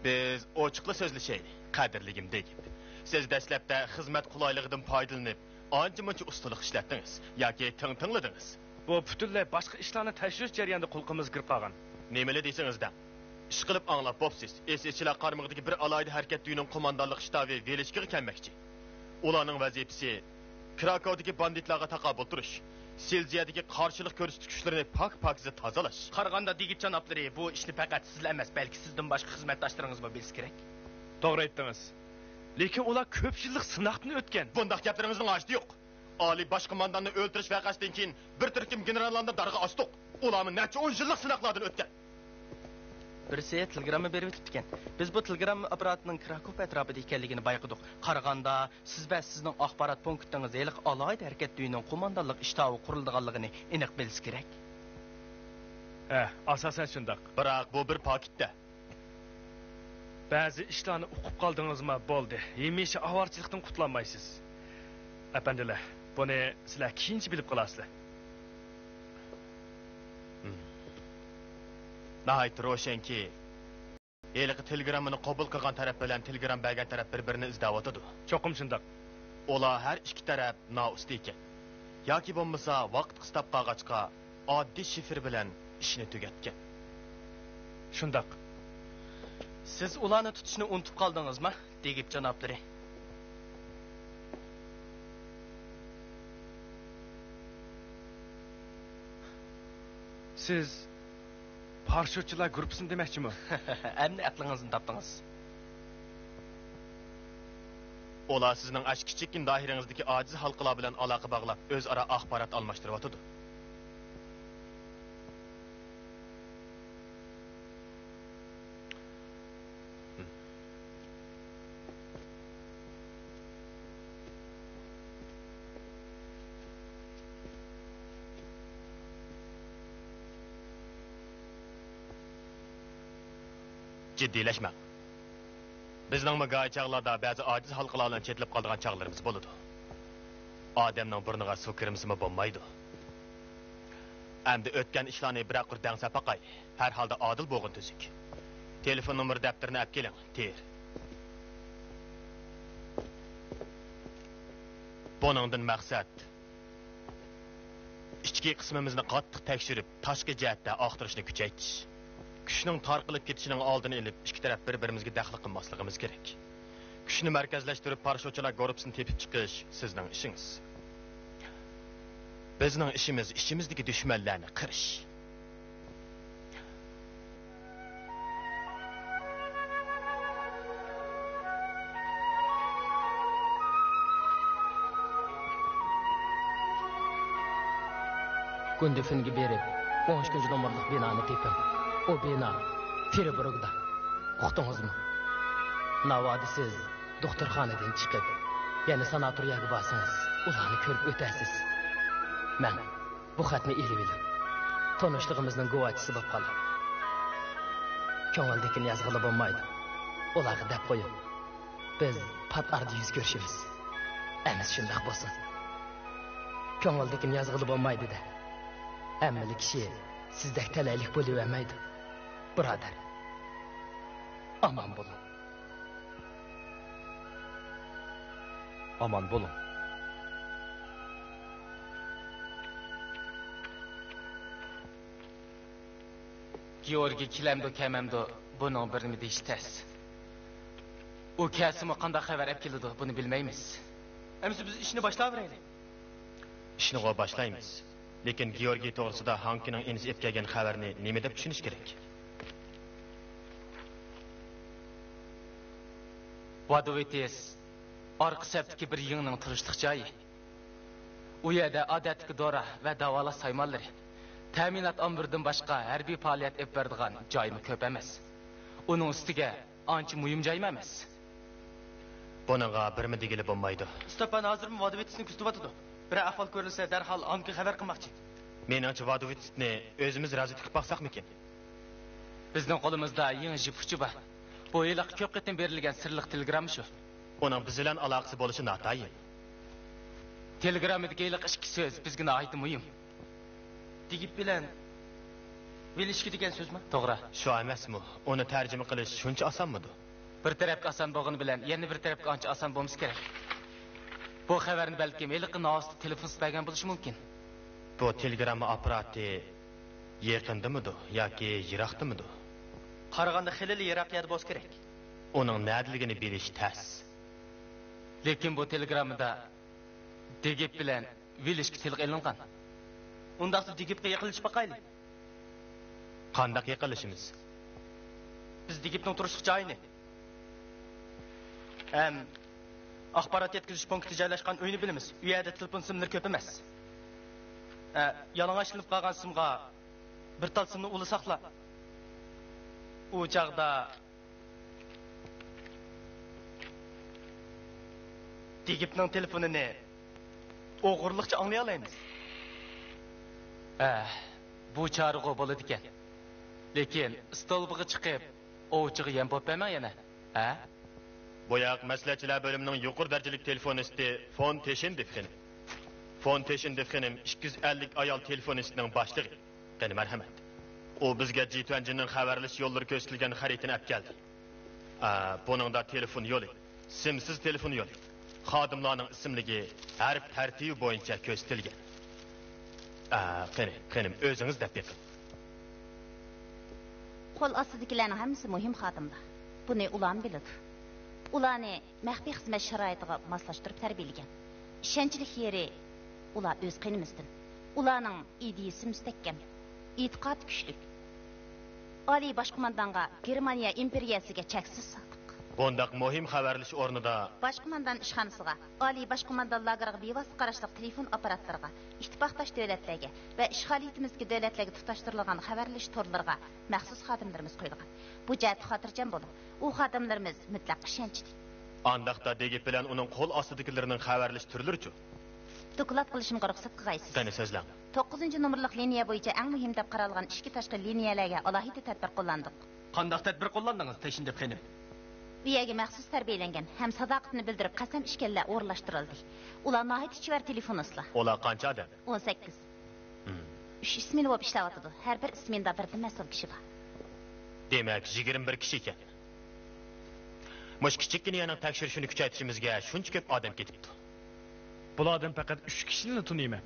بىز ئوچۇقلا سۆزلىشەيلى، قەدىرلىگىم دېگىپ. سىز دەسلەپتە خىزمەت قولايلىقىدىن پايدىلىنىپ، ئانچە-مۇنچە ئۇستىلىق ئىشلەتتىڭىز ياكى تىڭ تىڭلىدىڭىز. بۇ پۈتۈنلەي باشقا ئىشلارنى تەكشۈرۈش جەريانىدا قولىقىمىزغا كىرىپ قالغان. نېمىلا دېسىڭىز دەڭ. ئىشقىلىپ ئاڭلاپ بوپسىز، ئېس ئېس چىلا قارمىقىدىكى بىر ئالاھىدە ھەرىكەت تۈرىنىڭ قوماندانلىق شتابى ۋېلىچكىغا كەلمەكچى. ئۇلارنىڭ ۋەزىپىسى كراكودىكى باندىتلارغا تاقابىل تۇرۇش، سىلېزىيەدىكى قارشىلىق كۆرسىتىش كۈچلىرىنى پاك-پاكىزە تازىلاش. قارىغاندا، دېگۈچى جانابلىرى، بۇ ئىشنى پەقەت سىزلا ئەمەس، بەلكى سىزدىن باشقا خىزمەتداشلىرىڭىزمۇ بىلسە كېرەك. توغرا ئېيتتىڭىز. لېكىن ئۇلار كۆپ يىللىق سىناقتىن ئۆتكەن. بۇنداق گەپلىرىڭىزنىڭ ھاجىتى يوق. ئالىي باش قومانداننى ئۆلتۈرۈش ۋەقەسىدىن كېيىن بىر تۈركۈم گېنېراللارنى دارغا ئاستۇق. ئۇلارمۇ نەچچە ئون يىللىق سىناقلاردىن ئۆتكەن. بىرسى تېلېگرامما بېرىۋېتىپتىكەن. بىز بۇ تېلېگرامما ئاپپاراتىنىڭ كراكوف ئەتراپىدا ئىكەنلىكىنى بايقىدۇق. قارىغاندا، سىز ۋە سىزنىڭ ئاخبارات پونكىتىڭىز ھېلىقى ئالاھىدە ھەرىكەت ئۆيىنىڭ قوماندانلىق شتابى قۇرۇلىدىغانلىقىنى ئېنىق بىلسە كېرەك. ھە، ئاساسەن شۇنداق. بىراق بۇ بىر پاكىتتە. بەزى ئىشلارنى ئۇقۇپ قالدىڭىزما بولدى. ھەمىشە ئاۋارىچىلىقتىن قۇتۇلالمايسىز. ئەپەندىلەر، بۇنى سىلەر كېيىنچە بىلىپ قالارسىلەر. ھىم. ناھايىتى روشەنكى، ھېلىقى تېلېگراممىنى قوبۇل قىلغان تەرەپ بىلەن تېلېگرام بەرگەن تەرەپ بىر-بىرىنى ئىزدەۋاتىدۇ. چوقۇم شۇنداق. ئۇلار ھەر ئىككى تەرەپ نائۇستا ئىكەن. ياكى بولمىسا ۋاقىت قىستاپ قالغاچقا، ئاددىي شىفىر بىلەن ئىشنى تۈگەتكەن. شۇنداق. سىز ئۇلارنى تۇتۇشنى ئۇنتۇپ قالدىڭىزما؟ دېگىپ جانابلىرى. سىز پاراشوتچىلار گۇرۇپپىسىنى دېمەكچىمۇ؟ ئەمدى ئەقلىڭىزنى تاپتىڭىز. ئۇلار سىزنىڭ ئاشۇ كىچىككىنە دائىرىڭىزدىكى ئاجىز ھالقىلار بىلەن ئالاقە باغلاپ، ئۆزئارا ئاخبارات ئالماشتۇرۇۋاتىدۇ. جىددىيلەشمەڭ. بىزنىڭمۇ گاھى چاغلاردا بەزى ئاجىز ھالقىلار بىلەن چېتىلىپ قالىدىغان چاغلىرىمىز بولىدۇ. ئادەمنىڭ بۇرنىغا سۇ كىرمىسىمۇ بولمايدۇ. ئەمدى ئۆتكەن ئىشلارنى بىرەر قۇر دەڭسەپ باقايلى. ھەر ھالدا ئادىل بولغىن تۈزۈك. تېلېفون نومۇر دەپتىرىنى ئەپ كېلىڭ، تېر. بۇنىڭدىن مەقسەت، ئىچكى قىسمىمىزنى قاتتىق تەكشۈرۈپ، تاشقى جەھەتتە ئاختۇرۇشنى كۈچەيتىش. كۈچنىڭ تارقىلىپ كېتىشىنىڭ ئالدىنى ئېلىپ، ئىككى تەرەپ بىر-بىرىمىزگە دەخلى قىلماسلىقىمىز كېرەك. كۈچنى مەركەزلەشتۈرۈپ، پاراشوتچىلار گۇرۇپپىسىنى تېپىپ چىقىش سىزنىڭ ئىشىڭىز. بىزنىڭ ئىشىمىز ئىچىمىزدىكى دۈشمەنلەرنى قىرىش. گۇندېفېنگە بېرىپ، ئون ئىككىنچى نومۇرلۇق بىنانى تېپىڭ. ئۇ بىنا فىرىبۇرگدا. ئۇقتىڭىزمۇ؟ ناۋادا سىز دوختۇرخانىدىن چىقىپ، يەنە ساناتورىيەگە بارسىڭىز، ئۇلارنى كۆرۈپ ئۆتەرسىز. مەن بۇ خەتنى ئېلىۋېلىپ، تونۇشلۇقىمىزنىڭ گۇۋاھچىسى بولۇپ قالاي. كۆڭۈلدىكىنى يازغىلى بولمايدۇ. ئۇلارغا دەپ قويۇڭ. بىز پات ئارىدا يۈز كۆرۈشىمىز. ئەمىسە شۇنداق بولسۇن. كۆڭۈلدىكىنى يازغىلى بولمايدۇ-دە. ھەممىلا كىشى سىزدەك تەلەيلىك بولۇۋەرمەيدۇ، بۇرادەر. ئامان بولۇڭ. ئامان بولۇڭ. گېئورگىي كېلەمدۇ، كەلمەمدۇ، بۇنىڭ بىر نېمە دېيىشى تەس. ئۇ كەلسىمۇ قانداق خەۋەر ئەپ كېلىدۇ، بۇنى بىلمەيمىز. ئەمىسە بىز ئىشنى باشلاۋېرەيلى. ئىشنىغۇ باشلايمىز. لېكىن گېئورگىي توغرىسىدا ھانكىنىڭ ئىنىسى ئېلىپ كەلگەن خەۋەرنى نېمە دەپ چۈشىنىش كېرەك؟ ۋادوۋىتىس ئارقا سەپتىكى بىر يىڭنىڭ تۇرۇشلۇق جايى. ئۇ يەردە ئادەتتىكى دورا ۋە داۋالاش سايمانلىرى، تەمىنات ئامبىرىدىن باشقا ھەربىي پائالىيەت ئېلىپ بېرىدىغان جايمۇ كۆپ ئەمەس. ئۇنىڭ ئۈستىگە ئانچە مۇھىم جايمۇ ئەمەس. بۇنىڭغا بىرمۇ دېگىلى بولمايدۇ. ستېپان ھازىرمۇ ۋادوۋىتسنى كۆزىتىۋاتىدۇ. بىرەر ئەھۋال كۆرۈلسە، دەرھال ئانكىغا خەۋەر قىلماقچى. مېنىڭچە، ۋادوۋىتسنى ئۆزىمىز رازۋېدكا قىلىپ باقساقمىكىن؟ بىزنىڭ قولىمىزدا يېڭى جىپ ئۇچى بار. بۇ ھېلىقى كۆپ قېتىم بېرىلگەن سىرلىق تېلېگرامما شۇ. ئۇنىڭ بىز بىلەن ئالاقىسى بولۇشى ناتايىن. تېلېگراممىدىكى ھېلىقى ئىككى سۆز بىزگە ناھايىتى مۇھىم. دېگىپ بىلەن ۋىلىشكا دېگەن سۆزمۇ؟ توغرا. شۇ ئەمەسمۇ؟ ئۇنى تەرجىمە قىلىش شۇنچە ئاسانمىدۇ؟ بىر تەرەپكە ئاسان بولغىنى بىلەن يەنە بىر تەرەپكە ئانچە ئاسان بولمىسا كېرەك. بۇ خەۋەرنى بەلكىم ھېلىقى ناۋۇستا تېلېفونسىز بەرگەن بولۇشى مۇمكىن. بۇ تېلېگرامما ئاپپاراتى يېقىندىمىدۇ ياكى يىراقتىمىدۇ؟ قارىغاندا خېلىلا يىراق يەردە بولسا كېرەك. ئۇنىڭ نەدىلىكىنى بىلىش تەس. لېكىن بۇ تېلېگراممىدا دېگىپ بىلەن ۋىلىشكا تىلغا ئېلىنغان. ئۇنداقتا دېگىپقا يېقىنلىشىپ باقايلى. قانداق يېقىنلىشىمىز؟ بىز دېگىپنىڭ تۇرۇشلۇق جايىنى ھەم ئاخبارات يەتكۈزۈش پونكىتى جايلاشقان ئۆينى بىلىمىز. ئۇ يەردە تېلېفون سىملىرى كۆپ ئەمەس. ئە، يالىڭاچلىنىپ قالغان سىمغا بىر تال سىمنى ئۇلىساقلا، ئۇ چاغدا دېگىپنىڭ تېلېفونىنى ئوغرىلىقچە ئاڭلىيالايمىز. ھە، بۇ چارىغۇ بولىدىكەن. لېكىن ئىستولبىغا چىقىپ، ئوۋچىغا يەم بولۇپ بەرمەڭ يەنە. ھە؟ بۇ ياق مەسلىھەتچىلەر بۆلۈمىنىڭ يۇقىرى دەرىجىلىك تېلېفونىستى فون تېشىندېف خېنىم. فون تېشىندېف خېنىم ئىككى يۈز ئەللىك ئايال تېلېفونىستنىڭ باشلىقى. قېنى، مەرھەمەت. ئۇ بىزگە جىتۈەنجىننىڭ خەۋەرلىشىش يوللىرى كۆرسىتىلگەن خەرىتىنى ئەپ كەلدى. ئا، بۇنىڭدا تېلېفون يولى، سىمسىز تېلېفون يولى، خادىملارنىڭ ئىسىملىكى ھەرپ تەرتىپى بويىچە كۆرسىتىلگەن. ئا، قېنى، خېنىم، ئۆزىڭىز دەپ بېقىڭ. قول ئاستىدىكىلەرنىڭ ھەممىسى مۇھىم خادىملار. بۇنى ئۇلارمۇ بىلىدۇ. ئۇلارنى مەخپىي خىزمەت شارائىتىغا ماسلاشتۇرۇپ تەربىيەلىگەن. ئىشەنچلىك يېرى، ئۇلار ئۆز قېنىمىزدىن. ئۇلارنىڭ ئىدىيىسى مۇستەھكەم، ئېتىقادى كۈچلۈك. ئالىي باش قوماندانغا، گېرمانىيە ئىمپېرىيەسىگە چەكسىز سادىق. بۇنداق مۇھىم خەۋەرلىشىش ئورنىدا باش قوماندان ئىشخانىسىغا، ئالىي باش قوماندان لاگېرىغا بىۋاسىتە قاراشلىق تېلېفون ئاپپاراتلىرىغا، ئىتتىپاقداش دۆلەتلەرگە ۋە ئىشغالىيىتىمىزدىكى دۆلەتلەرگە تۇتاشتۇرۇلغان خەۋەرلىشىش تورلىرىغا مەخسۇس خادىملىرىمىز قويۇلغان. بۇ جەھەتتە خاتىرجەم بولۇڭ. ئۇ خادىملىرىمىز مۇتلەق ئىشەنچلىك. ئانداقتا دېگىپ بىلەن ئۇنىڭ قول ئاستىدىكىلىرىنىڭ خەۋەرلىشىش تۈرلىرىچۇ؟ دوكلات قىلىشىمغا رۇخسەت قىلغايسىز. قېنى، سۆزلەڭ. توققۇزىنچى نومۇرلۇق لىنىيە بويىچە ئەڭ مۇھىم دەپ قارالغان ئىچكى تاشقى لىنىيەلەرگە ئالاھىدە تەدبىر قوللاندۇق. قانداق تەدبىر قوللاندىڭىز، تېشىندېف خېنىم؟ ئۇ يەرگە مەخسۇس تەربىيەلەنگەن ھەم ساداقىتىنى بىلدۈرۈپ قەسەم ئىچكەنلەر ئورۇنلاشتۇرۇلدى. ئۇلار ناھايىتى چېۋەر تېلېفونىستلار. ئۇلار قانچە ئادەم؟ ئون سەككىز. ھىم. ئۈچ ئىسمېنا بولۇپ ئىشلەۋاتىدۇ. ھەر بىر ئىسمېنىدا بىردىن مەسئۇل كىشى بار. دېمەك، يىگىرمە بىر كىشى ئىكەن. مۇشۇ كىچىككىنە يەرنىڭ تەكشۈرۈشىنى كۈچەيتىشىمىزگە شۇنچە كۆپ ئادەم كېتىپتۇ. بۇلاردىن پەقەت ئۈچ كىشىنىلا تونۇيمەن.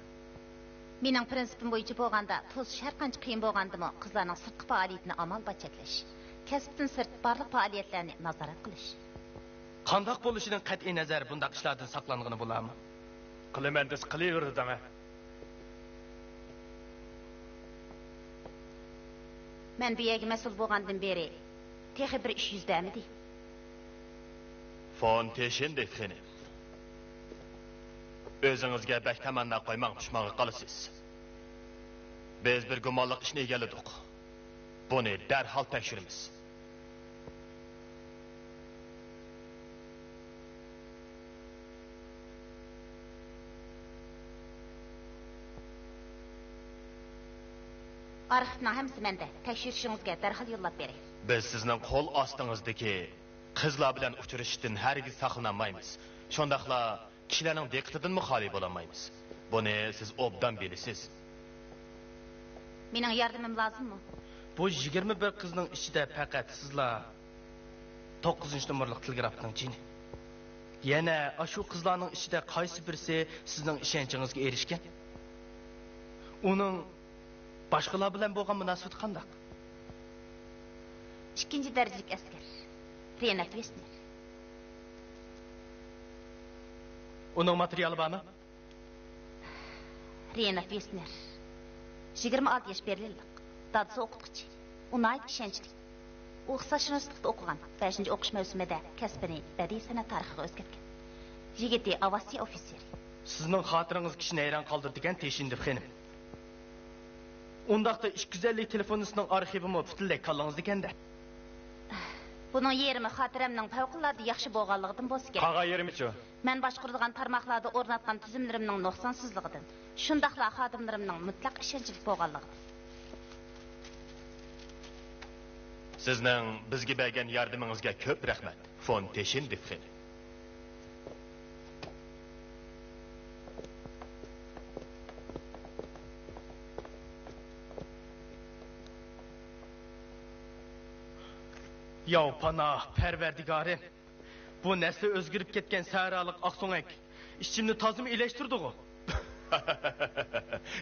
مېنىڭ پىرىنسىپىم بويىچە بولغاندا، توسۇش ھەرقانچە قىيىن بولغاندىمۇ، قىزلارنىڭ سىرتقى پائالىيىتىنى ئامال بار چەكلەش. كەسىپتىن سىرت بارلىق پائالىيەتلەرنى نازارەت قىلىش. قانداق بولۇشىدىن قەتئىينەزەر، بۇنداق ئىشلاردىن ساقلانغىلى بولارمۇ؟ قىلىمەن دېسە قىلىۋېرىدۇ دەڭە. مەن بۇ يەرگە مەسئۇل بولغاندىن بېرى تېخى بىر ئىش يۈز بەرمىدى. فون تېشىندېف خېنىم، ئۆزىڭىزگە بەك تەمەننا قويماڭ، پۇشمانغا قالىسىز. بىز بىر گۇمانلىق ئىشنى ئىگىلىدۇق. بۇنى دەرھال تەكشۈرىمىز. ئارخىپنىڭ ھەممىسى مەندە. تەكشۈرۈشىڭىزگە دەرھال يوللاپ بېرەي. بىز سىزنىڭ قول ئاستىڭىزدىكى قىزلار بىلەن ئۇچرىشىشتىن ھەرگىز ساقلىنالمايمىز. شۇنداقلا كىشىلەرنىڭ دىققىتىدىنمۇ خالىي بولالمايمىز. بۇنى سىز ئوبدان بىلىسىز. مېنىڭ ياردىمىم لازىممۇ؟ بۇ يىگىرمە بىر قىزنىڭ ئىچىدە پەقەت سىزلا توققۇزىنچى نومۇرلۇق تېلېگرافنىڭ جېنى. يەنە ئاشۇ قىزلارنىڭ ئىچىدە قايسى بىرسى سىزنىڭ ئىشەنچىڭىزگە ئېرىشكەن؟ ئۇنىڭ باشقىلار بىلەن بولغان مۇناسىۋىتى قانداق؟ ئىككىنچى دەرىجىلىك ئەسكەر. رېنات ۋېسنېر. ئۇنىڭ ماتېرىيالى بارمۇ؟ رېنات ۋېسنېر. يىگىرمە ئالتە ياش، بېرلىنلىق. دادىسى ئوقۇتقۇچى. ئۇ ناھايىتى ئىشەنچلىك. ئۇ ئىقتىسادشۇناسلىقتا ئوقۇغان. بەشىنچى ئوقۇش مەۋسۇمىدە كەسپىنى بەدىئىي سەنئەت تارىخىغا ئۆزگەرتكەن. يىگىتى ئاۋىئاتسىيە ئوفىتسېرى. سىزنىڭ خاتىرىڭىز كىشىنى ھەيران قالدۇرىدىكەن، تېشىندېف خېنىم. ئۇنداقتا ئىككى يۈز ئەللىك تېلېفونىسىنىڭ ئارخىۋىمۇ پۈتۈنلەي كاللىڭىزدىكەن-دە. بۇنىڭ يېرىمى خاتىرەمنىڭ پەۋقۇلئاددە ياخشى بولغانلىقىدىن بولسا كېرەك. قالغان يېرىمىچۇ؟ مەن باشقۇرىدىغان تارماقلاردا ئورناتقان تۈزۈملىرىمنىڭ نۇقسانسىزلىقىدىن، شۇنداقلا خادىملىرىمنىڭ مۇتلەق ئىشەنچلىك بولغانلىقىدىن. سىزنىڭ بىزگە بەرگەن ياردىمىڭىزگە كۆپ رەھمەت، فون تېشىندېف خېنىم. ياۋ پاناھ، پەرۋەردىگارىم! بۇ نەسلى ئۆزگىرىپ كەتكەن سەھرالىق ئاقسۆڭەك ئىچىمنى تازىمۇ ئىلەشتۈردىغۇ؟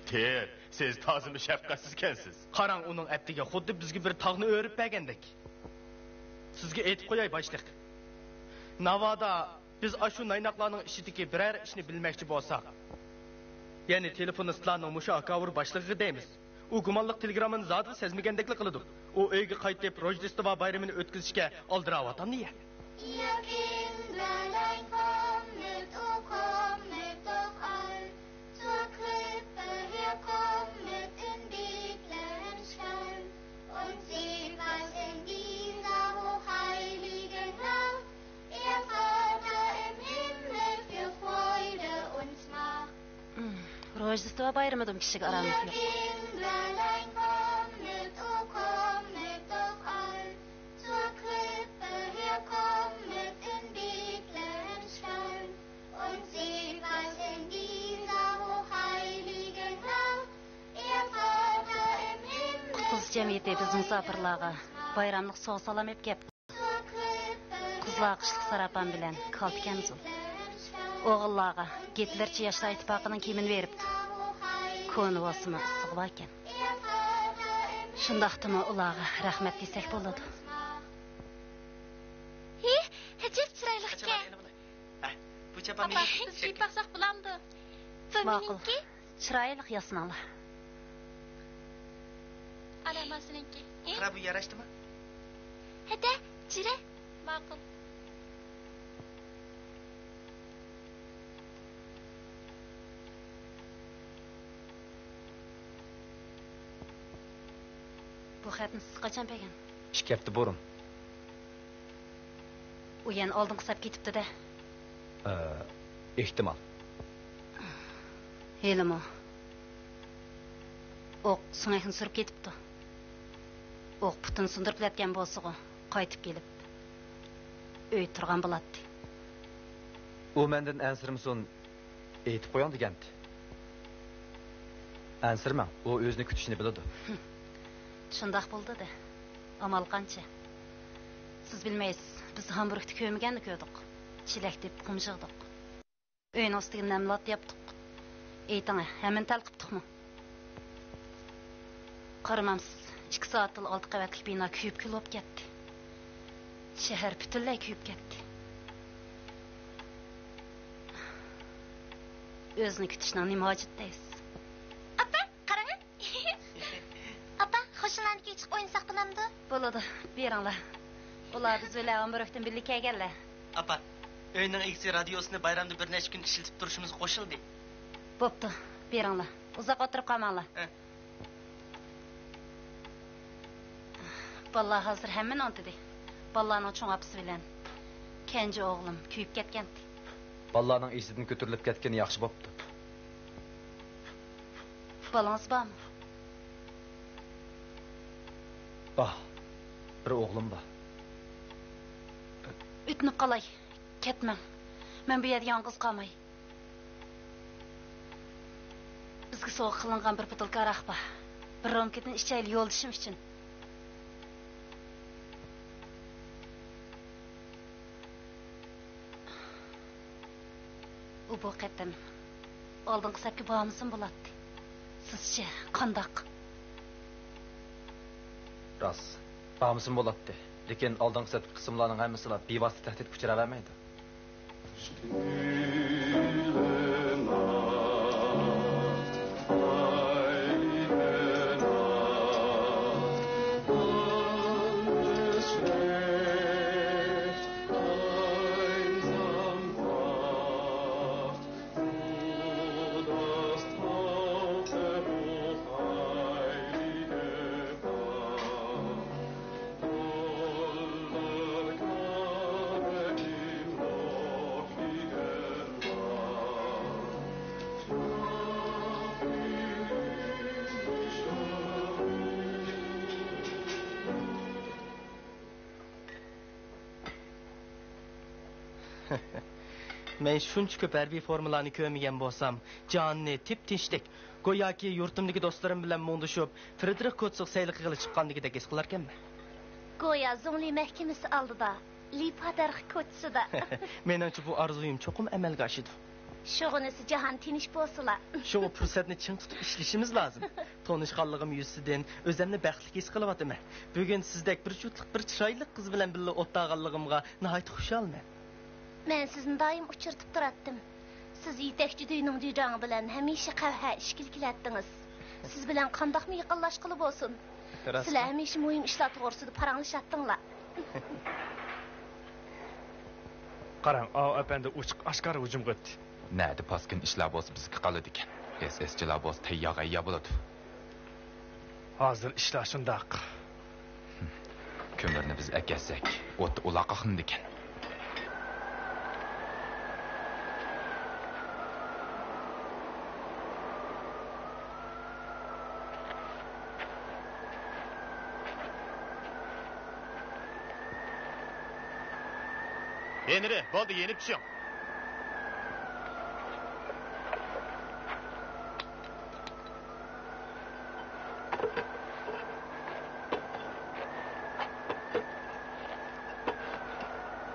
تېر، سىز تازىمۇ شەپقەتسىزكەنسىز. قاراڭ، ئۇنىڭ ئەتىگە خۇددى بىزگە بىر تاغنى ئۆرۈپ بەرگەندەك. سىزگە ئېيتىپ قوياي، باشلىق. ناۋادا بىز ئاشۇ نايناقلارنىڭ ئىچىدىكى بىرەر ئىشنى بىلمەكچى بولساق، يەنى تېلېفونىستلارنىڭ مۇشۇ ھاكاۋۇر باشلىقىغا دەيمىز. ئۇ گۇمانلىق تېلېگراممىنى زادىلا سەزمىگەندەكلا قىلىدۇ. ئۇ ئۆيگە قايتىپ، روژدېستۋا بايرىمىنى ئۆتكۈزۈشكە ئالدىراۋاتامدۇ يا؟ Ihr Kindlein, kommet, o kommet doch all zur Krippe her, kommet in Bethlehems Stall und seht, was in dieser hochheiligen Nacht Ihr Vater im Himmel für Freude uns macht. روژدېستۋا بايرىمىدىمۇ كىشىگە ئاراملىق يوق. قۇتقۇزۇش جەمئىيىتى بىز مۇساپىرلارغا بايراملىق سوغا سالام ئېلىپ كەپتۇ. قىزلارغا قىشلىق ساراپان بىلەن كالتە كەمزۇل. ئوغۇللارغا گىتلېرچى ياشلار ئىتتىپاقىنىڭ كىيىمىنى بېرىپتۇ. كونا بولسىمۇ ئىسسىقى باركەن. شۇنداقتىمۇ ئۇلارغا رەھمەت دېسەك بولىدۇ. ھى، ئەجەب چىرايلىقكەن. ئەھ، بۇ چاپان ئاپا، بىز كىيىپ باقساق بولامدۇ؟ بۇ ماقۇل. مېنىڭكى. چىرايلىق ياسىنىڭلار. ئانا، مانا سېنىڭكى. ھە؟ قارا، بۇ ياراشتىمۇ؟ ھەدە، جىرە. ماقۇل. بۇ خەتنى سىز قاچان بەرگەن؟ ئىككى ھەپتە بۇرۇن. ئۇ يەنە ئالدىنقى سەپكە كېتىپتۇ-دە. ئە، ئېھتىمال. ھېلىمۇ. ئوق سۆڭەكنى سۈرۈپ كېتىپتۇ. ئوق پۇتىنى سۇندۇرۇپ كېتەتكەن بولسىغۇ، قايتىپ كېلىپ ئۆيدە تۇرغان بولاتتى. ئۇ مەندىن ئەنسىرىمىسۇن، ئېيتىپ قويۇڭ دېگەنتى. ئەنسىرىمەڭ، ئۇ ئۆزىنى كۈتۈشنى بىلىدۇ. شۇنداق بولدى-دە. ئامال قانچە؟ سىز بىلمەيسىز، بىز ھامبۇرگدا كۆرمىگەننى كۆردۇق. چېلەك تېپىپ قۇم يىغدۇق. ئۆينىڭ ئۈستىگە نەملات ياپتۇق. ئېيتىڭە، ھەممىنى تەل قىپتۇقمۇ؟ قارىمامسىز، ئىككى سائەتتىلا ئالتە قەۋەتلىك بىنا كۆيۈپ كۈل بولۇپ كەتتى. شەھەر پۈتۈنلەي كۆيۈپ كەتتى. ئۆزىنى كۈتۈشنىڭ نېمە ھاجىتى دەيسىز؟ ئاپا، قاراڭە! ئاپا، خوشۇنانىكىگە چىقىپ ئوينىساق بولامدۇ؟ بولىدۇ، بېرىڭلار. ئۇلار بىز بىلەن ھامبۇرگتىن بىللە كەلگەنلەر. ئاپا، ئۆينىڭ ئىگىسى رادىيوسىنى بايرامدا بىر نەچچە كۈن ئىشلىتىپ تۇرۇشىمىزغا قوشۇلدى. بوپتۇ، بېرىڭلار. ئۇزاق ئولتۇرۇپ قالماڭلار. ھە. بالىلار ھازىر ھەممىنى ئۇنتۇدى. بالىلارنىڭ چوڭ ئاپىسى بىلەن كەنجى ئوغلۇم كۆيۈپ كەتكەنتى. بالىلارنىڭ ئېسىدىن كۆتۈرۈلۈپ كەتكىنى ياخشى بوپتۇ. بالىڭىز بارمۇ؟ بار. بىر ئوغلۇم بار. ئۆتۈنۈپ قالاي، كەتمەڭ. مەن بۇ يەردە يالغۇز قالماي. بىزگە سوۋغا قىلىنغان بىر بوتۇلكا ھاراق بار. بىر رومكىدىن ئىچەيلى يولدىشىم ئۈچۈن. ئۇ بۇ قېتىم ئالدىنقى سەپكە بارمىسىمۇ بولاتتى. سىزچە قانداق؟ راست، بارمىسىمۇ بولاتتى. لېكىن ئالدىنقى سەپتىكى قىسىملارنىڭ ھەممىسىلا بىۋاسىتە تەھدىتكە ئۇچراۋەرمەيدۇ. مەن شۇنچە كۆپ ھەربىي فورمىلارنى كۆرمىگەن بولسام، جانىنى تىپ-تىنچلىق، گوياكى يۇرتۇمدىكى دوستلىرىم بىلەن مۇڭدىشىپ، فرېدرىخ كوتسىغا سەيلە قىلغىلى چىققاندىكىدەك ھېس قىلاركەنمەن. گويا زۇڭلى مەھكىمىسى ئالدىدا، لىپا دەرىخى كوچىسىدا. مېنىڭچە، بۇ ئارزۇيۇم چوقۇم ئەمەلگە ئاشىدۇ. شۇغىنىسى جاھان تىنچ بولسىلا. شۇڭا پۇرسەتنى چىڭ تۇتۇپ ئىشلىشىمىز لازىم. تونۇشقانلىقىم يۈزىسىدىن ئۆزۈمنى بەختلىك ھېس قىلىۋاتىمەن. بۈگۈن سىزدەك بىر جۈتلۈك، بىر چىرايلىق قىز بىلەن بىللە ئولتۇرغانلىقىمغا ناھايىتى خۇشالمەن. مەن سىزنى دائىم ئۇچرىتىپ تۇراتتىم. سىز يېتەكچى دۈينىڭ دۈيداڭى بىلەن ھەمىشە قەھۋە ئىچكىلى كېلەتتىڭىز. سىز بىلەن قانداقمۇ يېقىنلاشقىلى بولسۇن؟ راستمۇ؟ سىلەر ھەمىشە مۇھىم ئىشلار توغرىسىدا پاراڭلىشاتتىڭلار. قاراڭ، ئاۋۇ ئەپەندى ئوچۇق ئاشكارا ھۇجۇمغا ئۆتتى. نەدە پاسكىنا ئىشلار بولسا بىزگە قالىدىكەن. ئېس-ئېسچىلار بولسا تەييار-غەييار بولىدۇ. ھازىر ئىشلار شۇنداق. كۆمۈرنى بىز ئەكەتسەك، ئوتتا ئۇلار قاقلىنىدىكەن. ھېنرى، بولدى، يېنىپ چۈشۈڭ.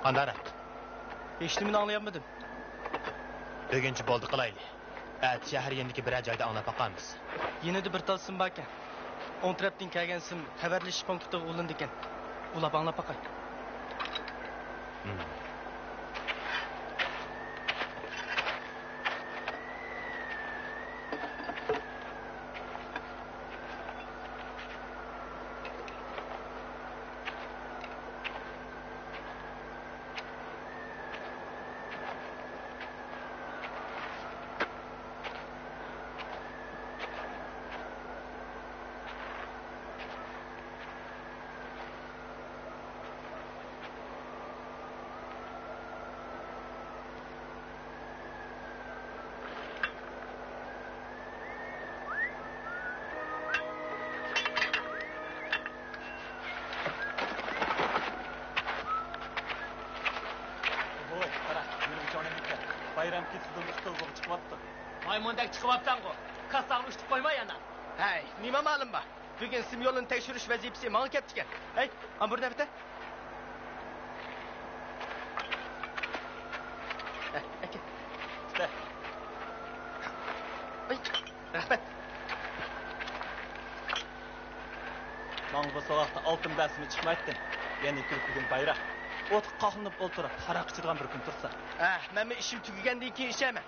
قانداقراق؟ ھېچنېمىنى ئاڭلىيالمىدىم. بۈگۈنچە بولدى قىلايلى. ئەتە شەھەر يېنىدىكى بىرەر جايدا ئاڭلاپ باقارمىز. يېنىدا بىر تال سىم باركەن. ئوڭ تەرەپتىن كەلگەن سىم خەۋەرلىشىش پونكىتىغا ئۇلىنىدىكەن. ئۇلاپ ئاڭلاپ باقاي. ۋوي، قارا، يۈرگۈچى ئوينايدىكەن. بايرام كېچىسىدىن ئۇستىلىغا چىقىۋاپتۇ. مايمۇندەك چىقىۋاپسەنغۇ. كاسساڭنى ئۇشتۇپ قويماي ئانا. ھەي، نېمە مالىم بار؟ بۈگۈن سىم يولىنى تەكشۈرۈش ۋەزىپىسى ماڭا كەپتىكەن. ھەي، ئامبۇر نەۋەتە. ھە، ئەكە. ئىشتە. ئاي، رەھمەت. ماڭا بۇ سوغۇقتا ئالتۇن بەرسىمۇ چىقمايتتىم. يەنە كۈلكىدىن بايراق. ئوتقا قاقلىنىپ ئولتۇرۇپ، ھاراق ئىچىدىغان بىر كۈن تۇرسا. ھە، مەنمۇ ئىشىم تۈگىگەندىن كېيىن ئىچەرمەن.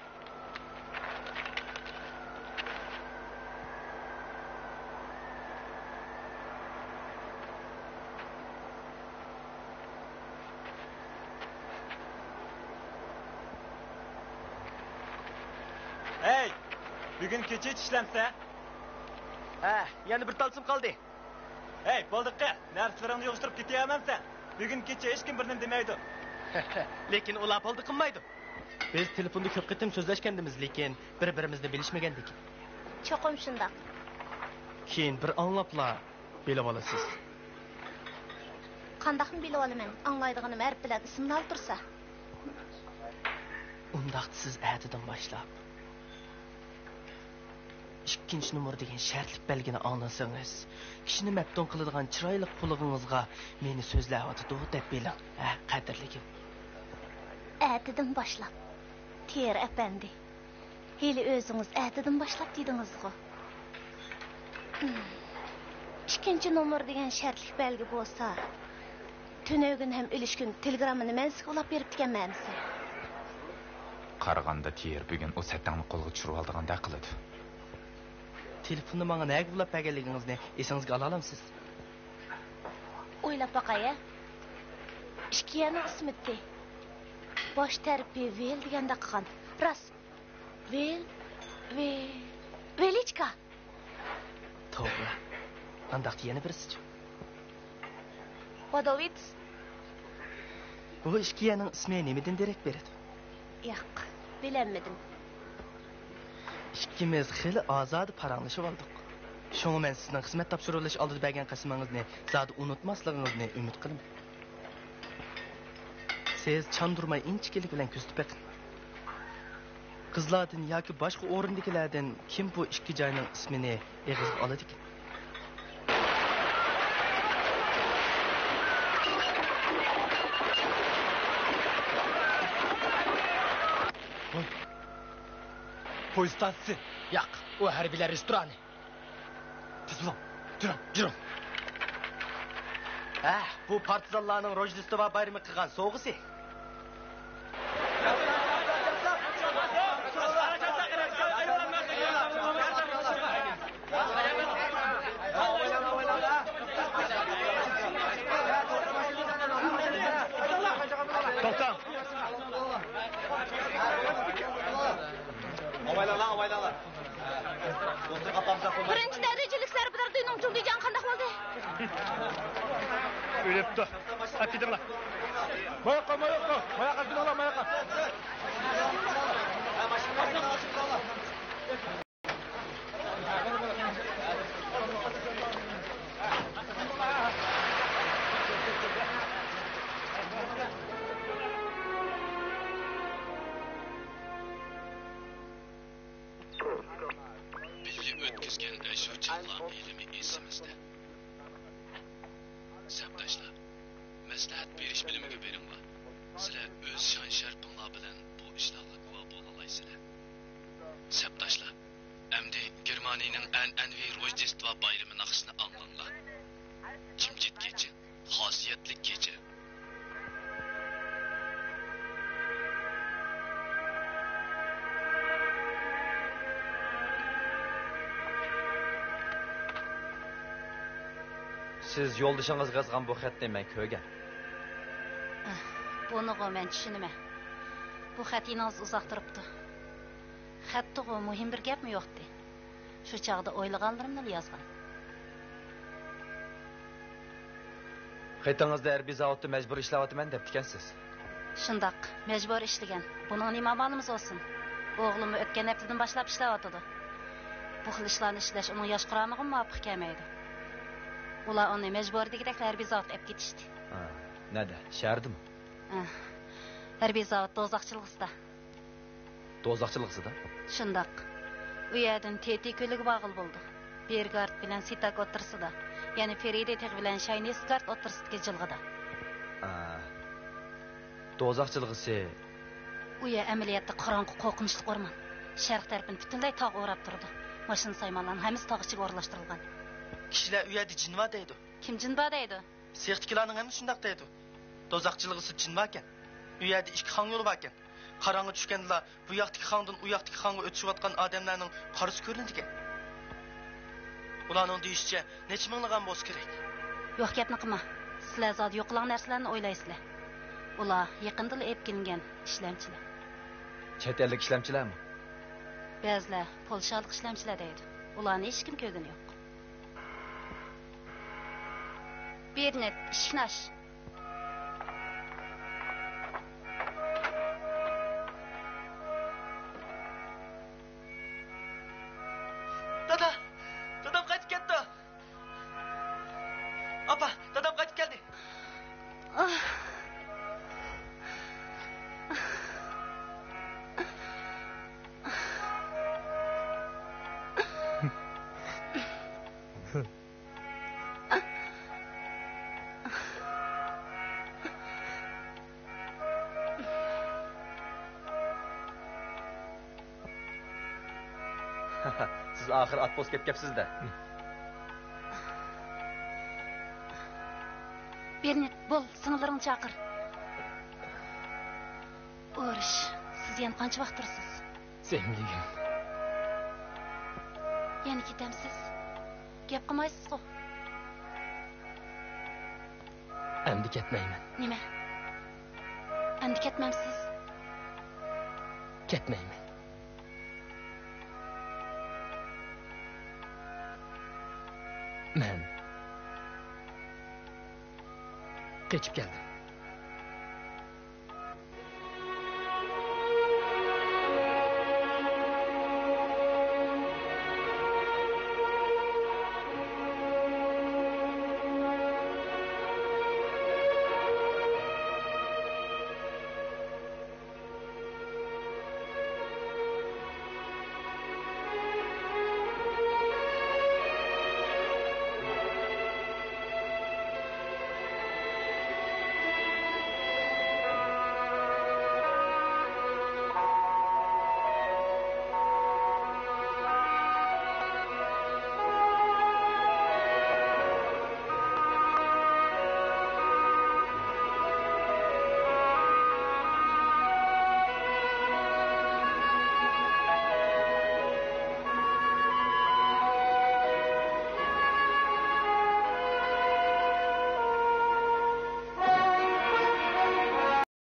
ھەي! بۈگۈن كېچە ئىشلەمسە؟ ھە، يەنە بىر تال سىم قالدى. ھەي، بولدى قېنى، نەرسىلىرىڭنى يىغىشتۇرۇپ كېتىۋەرمەمسەن؟ بۈگۈن كېچە ھېچكىم بىر نېمە دېمەيدۇ. لېكىن ئۇلار بولدى قىلمايدۇ. بىز تېلېفوندا كۆپ قېتىم سۆزلەشكەندىمىز، لېكىن بىر-بىرىمىزنى بىلىشمىگەندىكىن. چوقۇم شۇنداق. كېيىن بىر ئاڭلاپلا بىلىۋالىسىز. قانداقمۇ بىلىۋالىمەن، ئاڭلايدىغىنىم ھەرپ بىلەن ئىسىملارلا تۇرسا. ئۇنداقتا سىز ئەتىدىن باشلاپ ئىككىنچى نومۇر دېگەن شەرتلىك بەلگىنى ئاڭلىسىڭىز، كىشىنى مەپتۇن قىلىدىغان چىرايلىق قۇلىقىڭىزغا مېنى سۆزلەۋاتىدۇ دەپ بىلىڭ، ھە، قەدىرلىكىم. ئەتىدىن باشلاپ، تيېر ئەپەندى. ھېلى ئۆزىڭىز ئەتىدىن باشلاپ دېدىڭىزغۇ. ئىككىنچى نومۇر دېگەن شەرتلىك بەلگە بولسا، تۈنۈگۈن ھەم ئۈلۈشكۈن تېلېگراممىنى مەن سىزگە ئۇلاپ بېرىپتىكەنمەن ئەمىسە. قارىغاندا تيېر بۈگۈن ئۇ سەتەڭنى قولغا چۈشۈرۈۋالىدىغاندەك قىلىدۇ. تېلېفوننى ماڭا نەگە ئۇلاپ بەرگەنلىكىڭىزنى ئېسىڭىزگە ئالالامسىز؟ ئويلاپ باقاي ھە. ئىككى يەرنىڭ ئىسمى تى. باش تەرىپى ۋېل دېگەندەك قىلغان. راست. ۋېل، ۋېل، ۋېلىچكا. توغرا. ئانداقتا يەنە بىرسىچۇ؟ ۋادوۋىتس. بۇ ئىككى يەرنىڭ ئىسمى نېمىدىن دېرەك بېرىدۇ؟ ياق، بىلەلمىدىم. ئىككىمىز خېلى ئازادە پاراڭلىشىۋالدۇق. شۇڭا مەن سىزنىڭ خىزمەت تاپشۇرۇۋېلىش ئالدىدا بەرگەن قەسىمىڭىزنى زادى ئۇنتۇماسلىقىڭىزنى ئۈمىد قىلىمەن. سىز چاندۇرماي ئىنچىكىلىك بىلەن كۆزىتىپ بېقىڭ. قىزلاردىن ياكى باشقا ئورۇندىكىلەردىن كىم بۇ ئىككى جاينىڭ ئىسمىنى ئېغىزغا ئالىدىكىن؟ ۋاي. پويىز ئىستانسىسى. ياق، ئۇ ھەربىيلەر رېستورانى. تېز بولۇڭ. جۈرۈڭ، جۈرۈڭ. ھە، بۇ پارتىزانلارنىڭ روژدېستۋا بايرىمى قىلغان سوۋغىسى. توختاڭ. ئاۋايلاڭلار، ئاۋايلاڭلار. بىرىنچى دەرىجىلىك زەربىدار دۈنۈڭ جۇڭدىجياڭ قانداق بولدى؟ ئۆلۈپتۇ. ئەكېتىڭلار. ماياققا، ماياققا. ماياققا، كېلىڭلار، ماياققا. بىللە ئۆتكۈزگەن ئەشۇ چاغلار ھېلىمۇ ئېسىمىزدە. سەپداشلار، مەسلىھەت بېرىش بىلىمىگە بېرىڭلار. سىلەر ئۆز شان-شەرىپىڭلار بىلەن بۇ ئىشلارغا گۇۋاھ بولالايسىلەر. سەپداشلار، ئەمدى گېرمانىيەنىڭ ئەنئەنىۋى روژدېستۋا بايرىمى ناخشىسىنى ئاڭلاڭلار. جىمجىت كېچە، خاسىيەتلىك كېچە. سىز يولدىشىڭىزغا يازغان بۇ خەتنى مەن كۆرگەن. ئاھ، بۇنىغۇ مەن چۈشىنىمەن. بۇ خەت يېنىڭىزدا ئۇزاق تۇرۇپتۇ. خەتتىغۇ مۇھىم بىر گەپمۇ يوقتى. شۇ چاغدا ئويلىغانلىرىمنىلا يازغان. خېتىڭىزدە ھەربىي زاۋۇتتا مەجبۇرىي ئىشلەۋاتىمەن دەپتىكەنسىز. شۇنداق، مەجبۇرىي ئىشلىگەن. بۇنىڭ نېمە ئامالىمىز بولسۇن؟ ئوغلۇممۇ ئۆتكەن ھەپتىدىن باشلاپ ئىشلەۋاتىدۇ. بۇ خىل ئىشلارنى ئىشلەش ئۇنىڭ ياش قۇرامىغىمۇ مۇۋاپىق كەلمەيدۇ. ئۇلار ئۇنى مەجبۇرىي دېگۈدەكلا ھەربىي زاۋۇتقا ئەپ كېتىشتى. ھە، نەدە؟ شەھەردىمۇ؟ ھە، ھەربىي زاۋۇت دوزاخ جىلغىسىدا. دوزاخ جىلغىسىدا؟ شۇنداق. ئۇ يەردىن تېتى كۆلىگە بارغىلى بولىدۇ. بېرگارد بىلەن سىتاك ئوتتۇرىسىدا، يەنى فېرىدى تېغى بىلەن شاينىسگارد ئوتتۇرىسىدىكى جىلغىدا. ئا، دوزاخ جىلغىسى. ئۇ يەر ئەمەلىيەتتە قاراڭغۇ، قورقۇنچلۇق ئورمان. شەرق تەرىپىنى پۈتۈنلەي تاغ ئوراپ تۇرىدۇ. ماشىنا سايمانلارنىڭ ھەممىسى تاغ ئىچىگە ئورۇنلاشتۇرۇلغان. كىشىلەر ئۇ يەردە جىن بار دەيدۇ. كىم جىن بار دەيدۇ؟ سېختىكىلەرنىڭ ھەممىسى شۇنداق دەيدۇ. دوزاخ جىلغىسىدا جىن باركەن. ئۇ يەردە ئىككى خاڭ يولى باركەن. قاراڭغۇ چۈشكەندىلا بۇ ياقتىكى خاڭدىن ئۇ ياقتىكى خاڭغا ئۆتۈشۈۋاتقان ئادەملەرنىڭ قارىسى كۆرۈنىدىكەن. ئۇلارنىڭ دېيىشىچە، نەچچە مىڭلىغان بولسا كېرەك. يوق گەپنى قىلما. سىلەر زادى يوقىلاڭ نەرسىلەرنى ئويلايسىلەر. ئۇلار يېقىندىلا ئېلىپ كېلىنگەن ئىشلەمچىلەر. چەت ئەللىك ئىشلەمچىلەرمۇ؟ بەزىلەر پولشالىق ئىشلەمچىلەر دەيدۇ. ئۇلارنى ھېچكىم كۆرگىنى يوق. بېرنت، ئىشىكنى ئاچ. دادا! دادام قايتىپ كەپتۇ! ئاپا، دادام قايتىپ كەلدى! سىز ئاخىر ئاتپوست كەتكەپسىز-دە. بېرنت، بول، سىڭىللىرىڭنى چاقىر. ئۇرۇش، سىز يەنە قانچە ۋاقىت تۇرىسىز؟ سەن بىلگىن. يەنە كېتەمسىز؟ گەپ قىلمايسىزغۇ؟ ئەمدى كەتمەيمەن. نېمە؟ ئەمدى كەتمەمسىز؟ كەتمەيمەن. مەن قېچىپ كەلدىم.